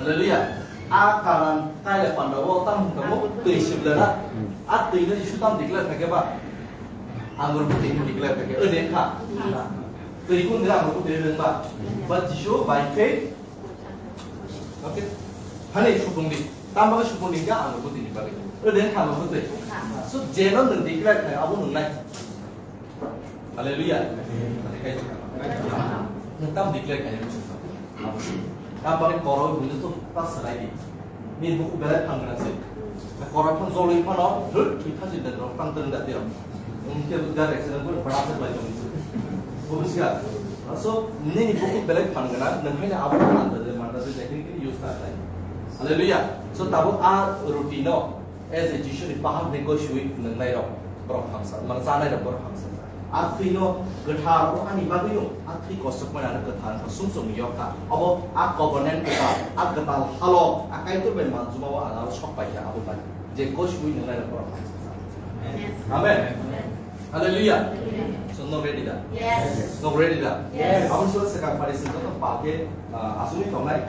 Hallelujah. A karan kaila panda o tam hwnkha mo twi se bwle na. A twi no Jisu tam declare khlai khe ba. Angur bwtwi hinwi declare khlai khe. Ode kha. Twi kun dira angur bwtwi hinwi ba. But Jisu by faith Okay? Hani supung di. Tam bagwi supung di, ang bo tini bagwi. Ode kha bo tei. So, jeno nwng declare khai, abo nwng nai. Hallelujah. Nwng tam declare khai, abo. Tam bagwi koro, buino to pas sarai di. Ni buku belai phan gra se. Koro phan joloi phano, rut, twi khaji den rok, tang tang da tiro. Nwng ke gar accident ko, bana se bai tong se. Bujiga. So, nini buku belai phan gana, nwng haino abo phan da de, manda de, kini kini use ta tai. Hallelujah. So, tabuk a routine no, As a Jisuni bahan ni gosiwi nwngnai rok borok hamsa, mang chanai rok borok hamsa. A thwi no kwthar o ani bagwi no a thwi kosok mani ano kwthar wngkha sumsok ni yok kha. Obo a covenant kwthar, a kwtal halo a Kaitor bai manjuma o ano aro sok pai kha abo bai. Je gosiwi nwngnai rok borok hamsa. Amen. Hallelujah. So, no ready da? Yes. No ready da? Yes. Aboni salo swkang pari se joto pal khe, ah, asugwi tongnai.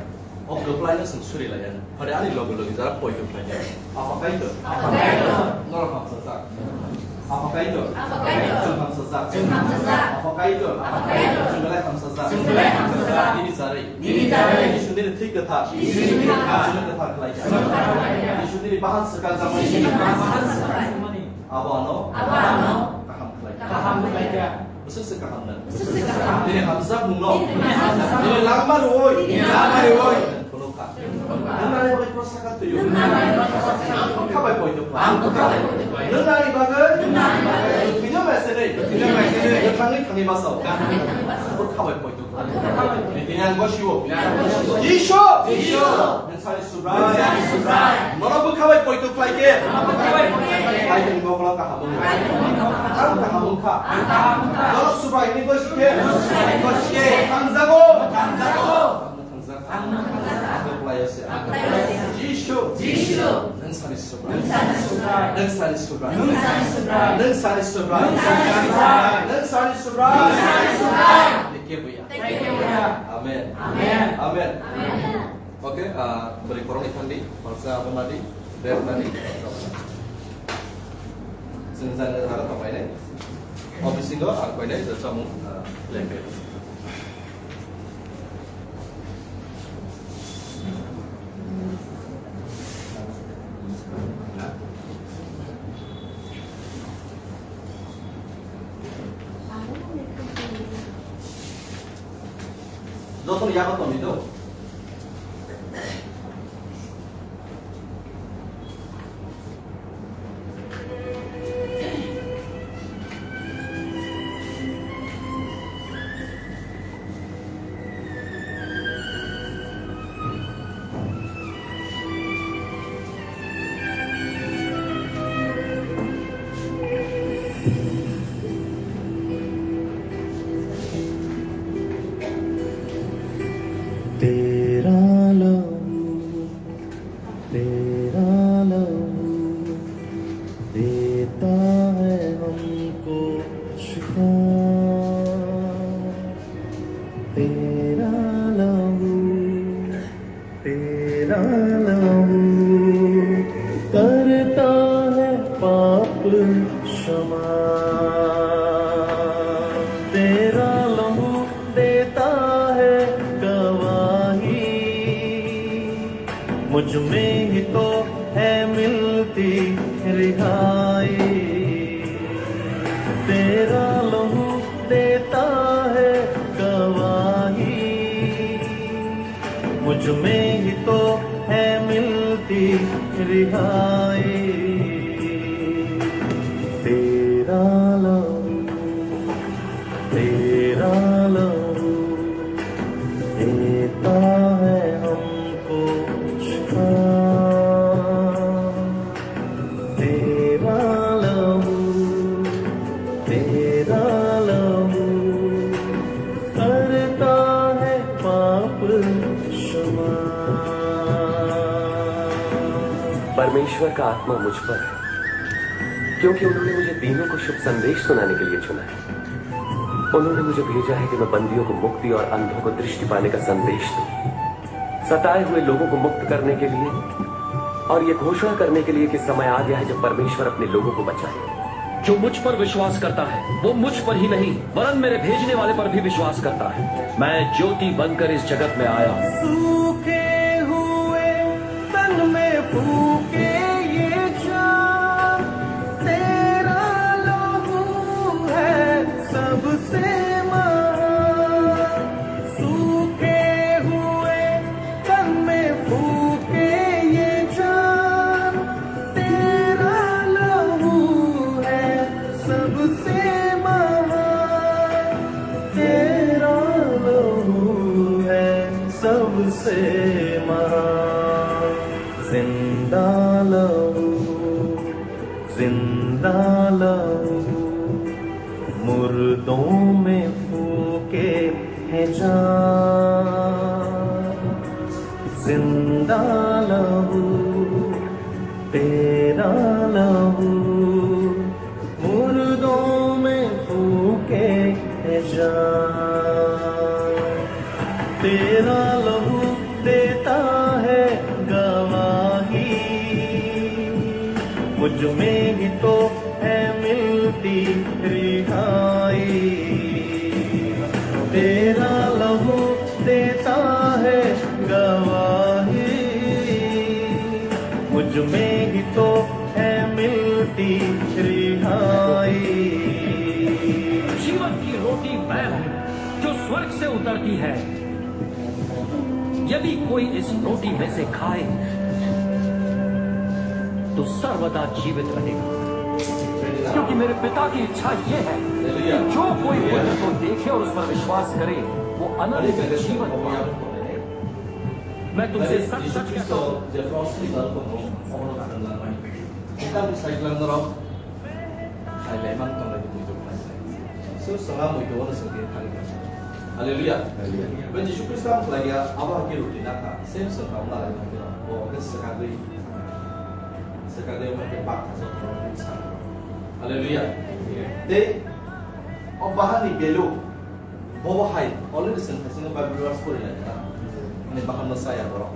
O kwplai no chwng suri lai ya. Phare ani loge loge jara poito khlai ya. Apa Kaitor? Apa Kaitor? Norok hamsa jak. Apa Kaitor? Apa Kaitor? Chwng hamsa jak. Chwng hamsa jak. Apa Kaitor? Apa Kaitor? Chwng belai hamsa jak. Chwng belai hamsa jak. Nini jarwi. Nini jarwi. Jisu nini thwi kwthar. Jisu nini thwi kwthar. Jisu nini kwthar khlai ya. Jisu nini bahan swkang jak. Jisu nini bahan swkang jak. Abo ano. Abo ano. Kaham khlai. Kaham khlai kha. Bwswk se kaham nang. Bwswk se kaham. Nini hamjak mung no. Nini hamjak mung no. Nini langma rwoi. Nini langma rwoi. Phunuk kha. Nung nani bagwi kok sakha tuyu. Nung nani bagwi kok sakha tuyu. Ang bwkha bai poito khlai. Ang bwkha bai poito khlai. Nung nani bagwi. Nung nani bagwi. Thwino maisenwi. Thwino maisenwi. Thangwi thangwi basao. Thangwi thangwi basao. Bwkha bai poito khlai. Bwkha bai poito khlai. Nini ang gosio. Nini ang gosio. Jisu. Jisu. Nung sani Subrai. Nung sani Subrai. Nono bwkha bai poito khlai khe. Nono bwkha bai poito khlai khe. Kaitorni mokolo kaham wngkha. Kaitorni mokolo kaham wngkha. Ang kaham wngkha. Ang kaham wngkha. Nono Subrai hwnwi gosi khe. Nono Subrai hwnwi gosi khe. Thangjago. Thangjago. Ang thangjago. Ang thangjago. Ang khlai se. Ang khlai se. Jisu. Jisu. Nung sani Subrai. Nung sani Subrai. Nung sani Subrai. Nung sani Subrai. Nung sani Subrai. Nung sani Subrai. Nung sani Subrai. Nung sani Subrai. Thank you, Buya. Thank you, Buya. Amen. Amen. Amen. Amen. Okay, ah, bwrwi khoroknwi thangdi, horsa abo nadi, bag nadi. Chwng jani jaga tonglainai. O bisingo ang koinai chamung, ah, lekhe. Joto yago tongdi do. तेरा लहू, तेरा लहू देता है हमको शिफा। तेरा लहू, तेरा लहू करता है पाप क्षमा। तेरा लहू देता है गवाही, मुझ में ही तो है मिलती रिहाई। तेरा लहू देता है गवाही, मुझ में ही तो है मिलती रिहाई। तेरा लहू, तेरा लहू देता है हमको शिफा। तेरा लहू, तेरा लहू करता है पाप क्षमा। परमेश्वर का आत्मा मुझ पर है, क्योंकि उन्होंने मुझे दीनों को शुभ संदेश सुनाने के लिए चुना है। उन्होंने मुझे भेजा है कि मैं बंदियों को मुक्ति और अंधों को दृष्टि पाने का संदेश दूं, सताए हुए लोगों को मुक्त करने के लिए और ये घोषणा करने के लिए कि समय आ गया है जब परमेश्वर अपने लोगों को बचाए। जो मुझ पर विश्वास करता है, वो मुझ पर ही नहीं, वरन मेरे भेजने वाले पर भी विश्वास करता है। मैं ज्योति बनकर इस जगत में आया। सूखे हुए तन में फूके ये जान, तेरा लहू है सबसे महान। सूखे हुए तन में फूके ये जान, तेरा लहू है सबसे महान, तेरा लहू है सबसे महान। जिंदा लहू, जिंदा लहू मुर्दों में फूके है जान। जिंदा लहू, तेरा लहू मुर्दों में फूके है जान। तेरा लहू देता है गवाही, मुझ में ही तो है मिलती रिहाई। तेरा लहू देता है गवाही, मुझ में ही तो है मिलती रिहाई। जीवन की रोटी मैं हूँ, जो स्वर्ग से उतरती है। यदि कोई इस रोटी में से खाए, तो सर्वदा जीवित रहेगा, क्योंकि मेरे पिता की इच्छा ये है कि जो कोई मुझे को देखे और उस पर विश्वास करे, वो अनंत जीवन पाए। मैं तुमसे सच सच कहता हूँ। Kita bwsai gwnang norok khailai man tonglai tongwi tongkha. Sir, swngha muitu ono swngwi thangwi tongkha. Hallelujah. Hallelujah. Ben Jisu Khristo ang khlaiya, abo hakhe ruti nakha. Same swngha wng nalai tongkha. Bo hakhe swkagwi, swkagwi hakhe bakha jotoni sakha. Hallelujah. Tei o bahani belu, bobo hai already swng khaisino Bible verse pori lai kha. Ani bahanno saya borok.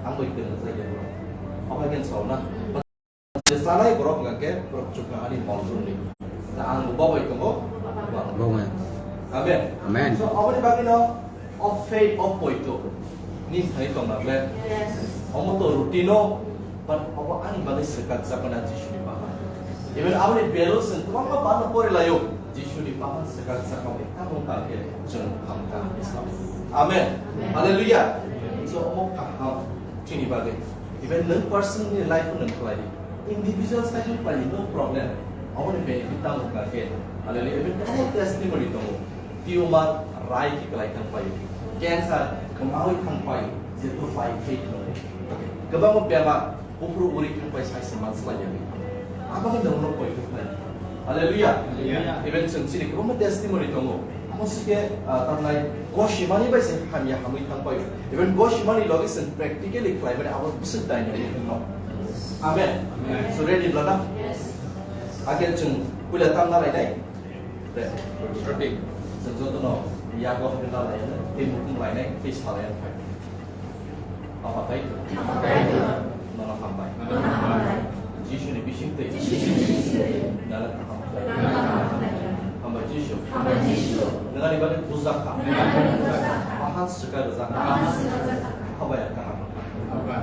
Ang bai tengno saya borok. Obo hakhe swngna. Je sanai borok hwnkha khe borok chuknohani mol rwngni. Ta ang bo bai tongo. Bo bai. Amen. Amen. So, aboni bagwi no o faith o poito ni thani tongna ble. Yes. Omo to routine no, but obo ani bagwi swkak jakmana Jisuni bahan. Even aboni belo chwng kwbangma bahan no pori laio. Jisuni bahan swkak jakmani tamo ta khe chwng hamkha. Amen. Amen. Hallelujah. So, omo kaham chini bagwi. Even nwng personally life nwng khlai di. Individual side khlai di, no problem. Aboni benefit tamo hwnkha khe. Hallelujah. Even tamo testimony tongo. Tumor rai khe kwlai thang paio. Cancer kwmaui thang paio. Jeto pai khe thang. Kwbangma bemar buphuru uri thang pai sai se man slai ya. Abo hwnwi nwng no koi khe khlai. Hallelujah. Hallelujah. Even chwng chini kwbangma testimony tongo. Amo sike, ah, tamnai gosimani bai se hamya hamwi thang paio. Even gosimani logi chwng practically khlaimani abo bwswk dynamic wngno. Amen. Amen. So ready, brother? Yes. Again chwng puila tamna lainai. Re. Ready. Chwng jotono yago hwnwi la lainai, tei mukhung lainai, tei sa lainai. Apa kai? Apa kai? Nono hambai. Nono hambai. Jisuni bising twi. Jisuni bising twi. Nala kaham. Nala kaham. Hambai Jisu. Hambai Jisu. Nangani bagwi bujak kha. Nangani bagwi bujak kha. Bahan swkar rwjak kha. Bahan swkar rwjak kha. Hambai ang kaham. Hambai.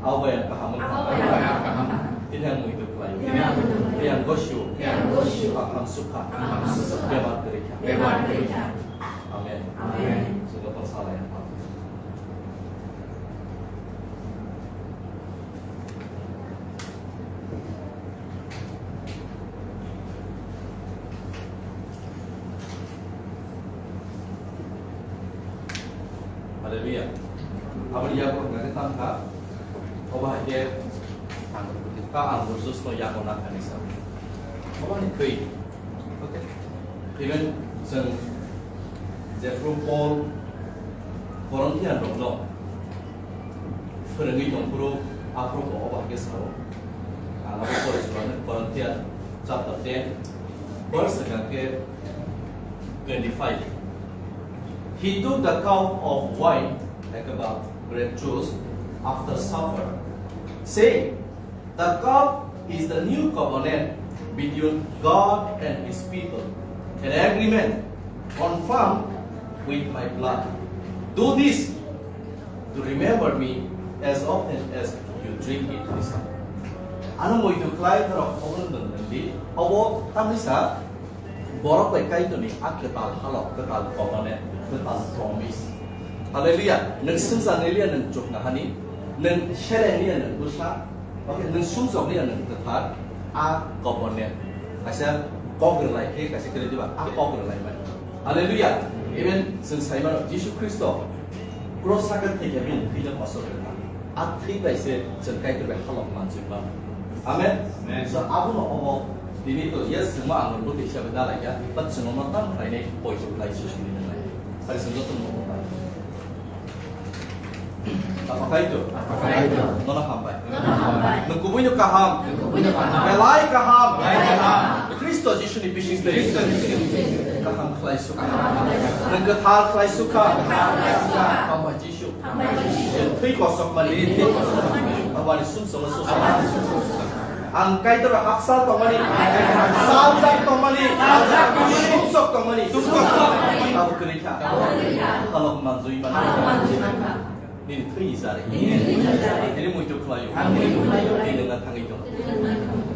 Hambai ang kaham. Hambai ang kaham. Tini ang muitu khlaio. Tini ang muitu khlaio. Tini ang gosio. Tini ang gosio. Kaham sukha. Kaham sukha. Bemar kwrwi kha. Bemar kwrwi kha. Amen. Amen. Sugapal salai. Hallelujah. Aboni yago hwnka khe tamo kha. Obo hai khe ang, ta ang bo juice no yago na kha ni sa. Obo ni thwi. Okay. Even chwng jephru Paul Corinthian rokno phwrwngwi tongphuru, aphuru bo obo hai khe sao. Ang abo pore sulanai, Corinthian chapter ten, verse hwnkha khe twenty-five. He took the cup of wine, like a grape juice, after supper, saying, "The cup is the new covenant between God and his people, an agreement confirmed with my blood. Do this to remember me as often as you drink it." Ano muitu khlai norok obono nwng nwng di. Obo tamni sa borok bai Kaitorni a kwtal halok, kwtal covenant, kwtal promise. Hallelujah. Nwng swngcharni liya nwng chuknohani, nwng selengni liya nwng bwsa, okay, nwng sumsokni liya nwng kwthar, a covenant. Kaisa kok rwlai khe, kaisa kwrwi diba, a kok rwlai mani. Hallelujah. Even chwng sai mano, Jisu Khristo cross sakha thwi khe bini thwi no kosok rwkha. A thwi bai se chwng Kaitor bai halok manjak mano. Amen. Amen. So, abono omo tini to yes, chwngma ang rwngbo tei hisabe na laikha, but chwngno tam khlainai poito khlai se sini nang lai. Hari chwng joto no. Apa kaitor? Apa kaitor? Nono hambai. Nono hambai. Nwng kubui no kaham. Nwng kubui no kaham. Belai kaham. Belai kaham. Kristo Jisu ni bising twi. Kristo Jisu ni bising twi. Kaham khlai sukha. Kaham khlai sukha. Nwng kwthar khlai sukha. Kaham khlai sukha. Hambai Jisu. Hambai Jisu. Twi kosok mani. Twi kosok mani. Abani sumsok sukha. Abani sumsok sukha. Ang kaitor haksa tongmani. Haksa tongmani. Haksa tongmani. Sumsok tongmani. Sumsok tongmani. Abo kwrwi kha. Abo kwrwi kha. Halok manjui mani. Halok manjui mani. Nini thwi ni sari. Nini thwi ni sari. Nini muitu khlaio. Ang muitu khlaio. Nini na thangwi tong.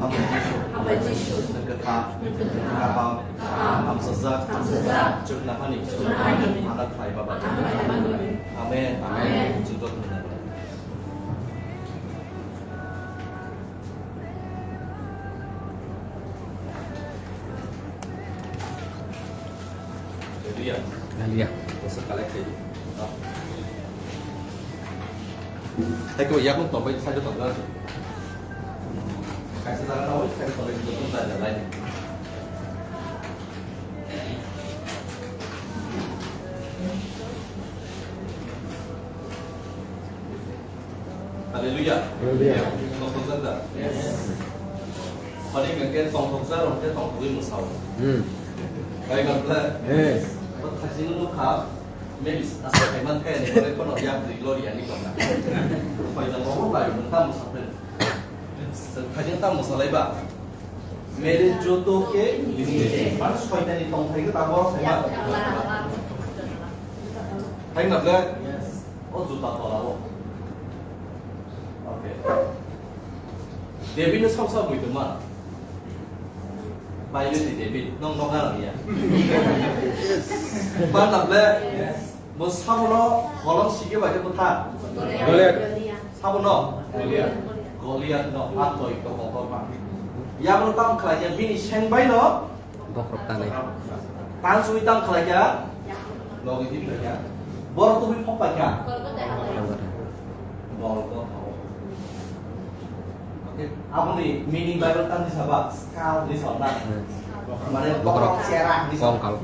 Hambai Jisu. Hambai Jisu. Nwng kwthar. Nwng kwthar. Kaham. Kaham. Hamsajak. Hamsajak. Chukna hani. Chukna hani. Mana khlai baba. Mana khlai baba. Amen. Amen. Chukjak. Hallelujah. Hallelujah. Bosa kalai khai. Hai ko yakung tongbai side tongla. Kaisa jaga na oi side tongbai tongla lai. Hallelujah. Hallelujah. Tongthokjak da? Yes. Hwnwi hwnkhe tongthokjak rok khe tongthogwi mwsao. Hmm. Bai man khe? Yes. Bo thajino nukha, maybe asa kaiman khe ani bagwi kono yapri glory ani tongna. Bai na lobo bai nung tamo sakhe. Thajin tamo salai ba? Mere joto ke nije. Mane soitani tongthai khe tabok saima. Thai na ble? O juta tola o. Okay. David no sab sab muitu ma. Bible ni David, nong nong ang ya. Ba na ble? Bo sabono holong sikhe bai khe bwtha. Goliath. Sabono? Goliath. Goliath no ha toi to kotor ma. Yabono tamo khlai khe bini seng bai no? Bokhorok tanai. Tang sui tamo khlai khe? Logi di khlai khe. Borok tubui phok pai khe? Golgotha. Golgotha. Okay. Aboni meaning Bible tang di saba? Skull di saba na? Hmm. Mane bokhorok chera di saba. Kongkal.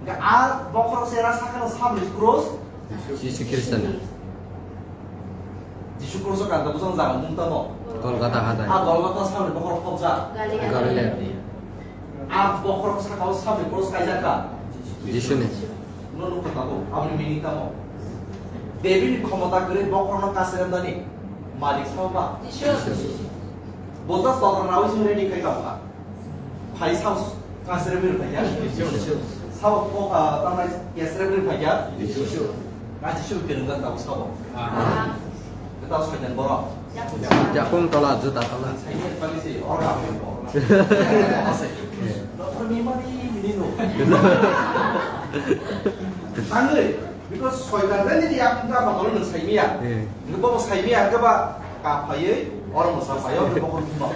Hingke a bokhorok chera sakano sabni cross? Jisu Khristo ni. Jisu cross o kanta bwsang jaga mung tamo? Golgotha hathai. A Golgotha sabni bokhorok khobjak? Galileo. A bokhorok sakao sabni cross kaijak kha? Jisu ni. No nukho tabuk, aboni meaning tamo? David ni khomota kwrwi bokhorokno kasiremnani malik sao ba? Jisu. Bo just totra rawi sing ready khai tamo kha. Phai sao kasirem ri phai ya? Sao ko, ah, tamai kasirem ri phai ya? Na Jisu kwrwng jak tabuk sao. Kwtal Soitan borok. Yakung tola, juta tola. Saini pali si, oro ka pali ko. Ase. Doctor ni mani mini no. Tangwi, because Soitan ni yakung ta ba mani no saimiya. Eh. Ni bo saimiya ke ba ka phaiwi, oro mo sa phayo, ke bo ko ma.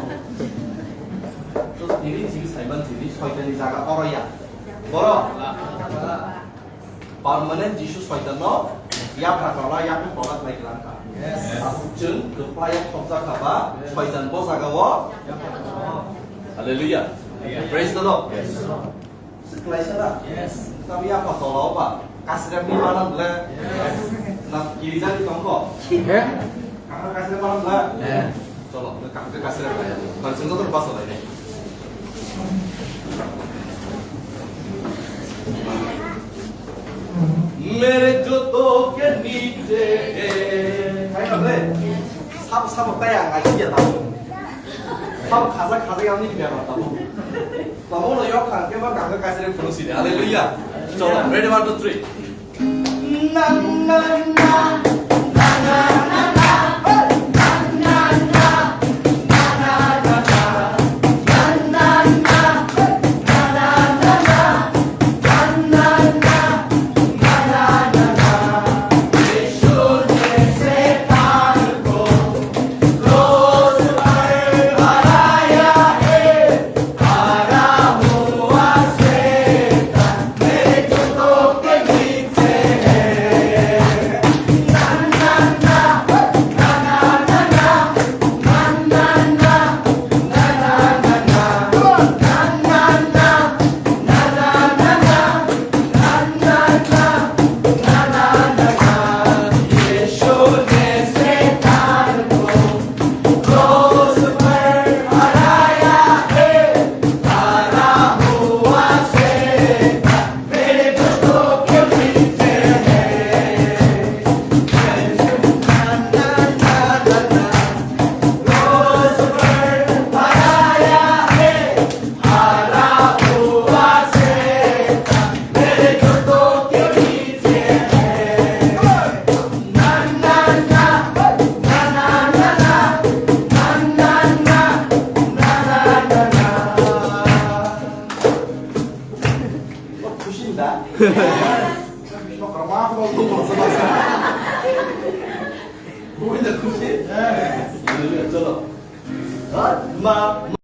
So, diri si Saiman diri Soitan ni jaga oro ya. Borok. Permanent Jisu Soitanno yapha tola, yapha tola khlai klang kha. Yes. Tabuk chwng kwplai ya thopjak kha ba, Soitan bo jaga o. Hallelujah. Praise the Lord. Yes. Swk khlai sa da? Yes. Tamo yapha tola o ba, kasirem ni mana ble? Yes. Na kirijak ni tongkho? Eh? Kama kasirem mana ble? Eh. Cholo, kaham khe kasirem khlai. Bar chwng joto basa lai nai. Mere joto ke niche. Hai na ble? Sabo, sabo kaya ngai ya tamo. Sabo khaja, khaja yang ni biar tamo. Tamo no yok khan ke ba kaham khe kasirem phuru sini. Hallelujah. Cholo, ready, one, two, three. Cholo. Ma,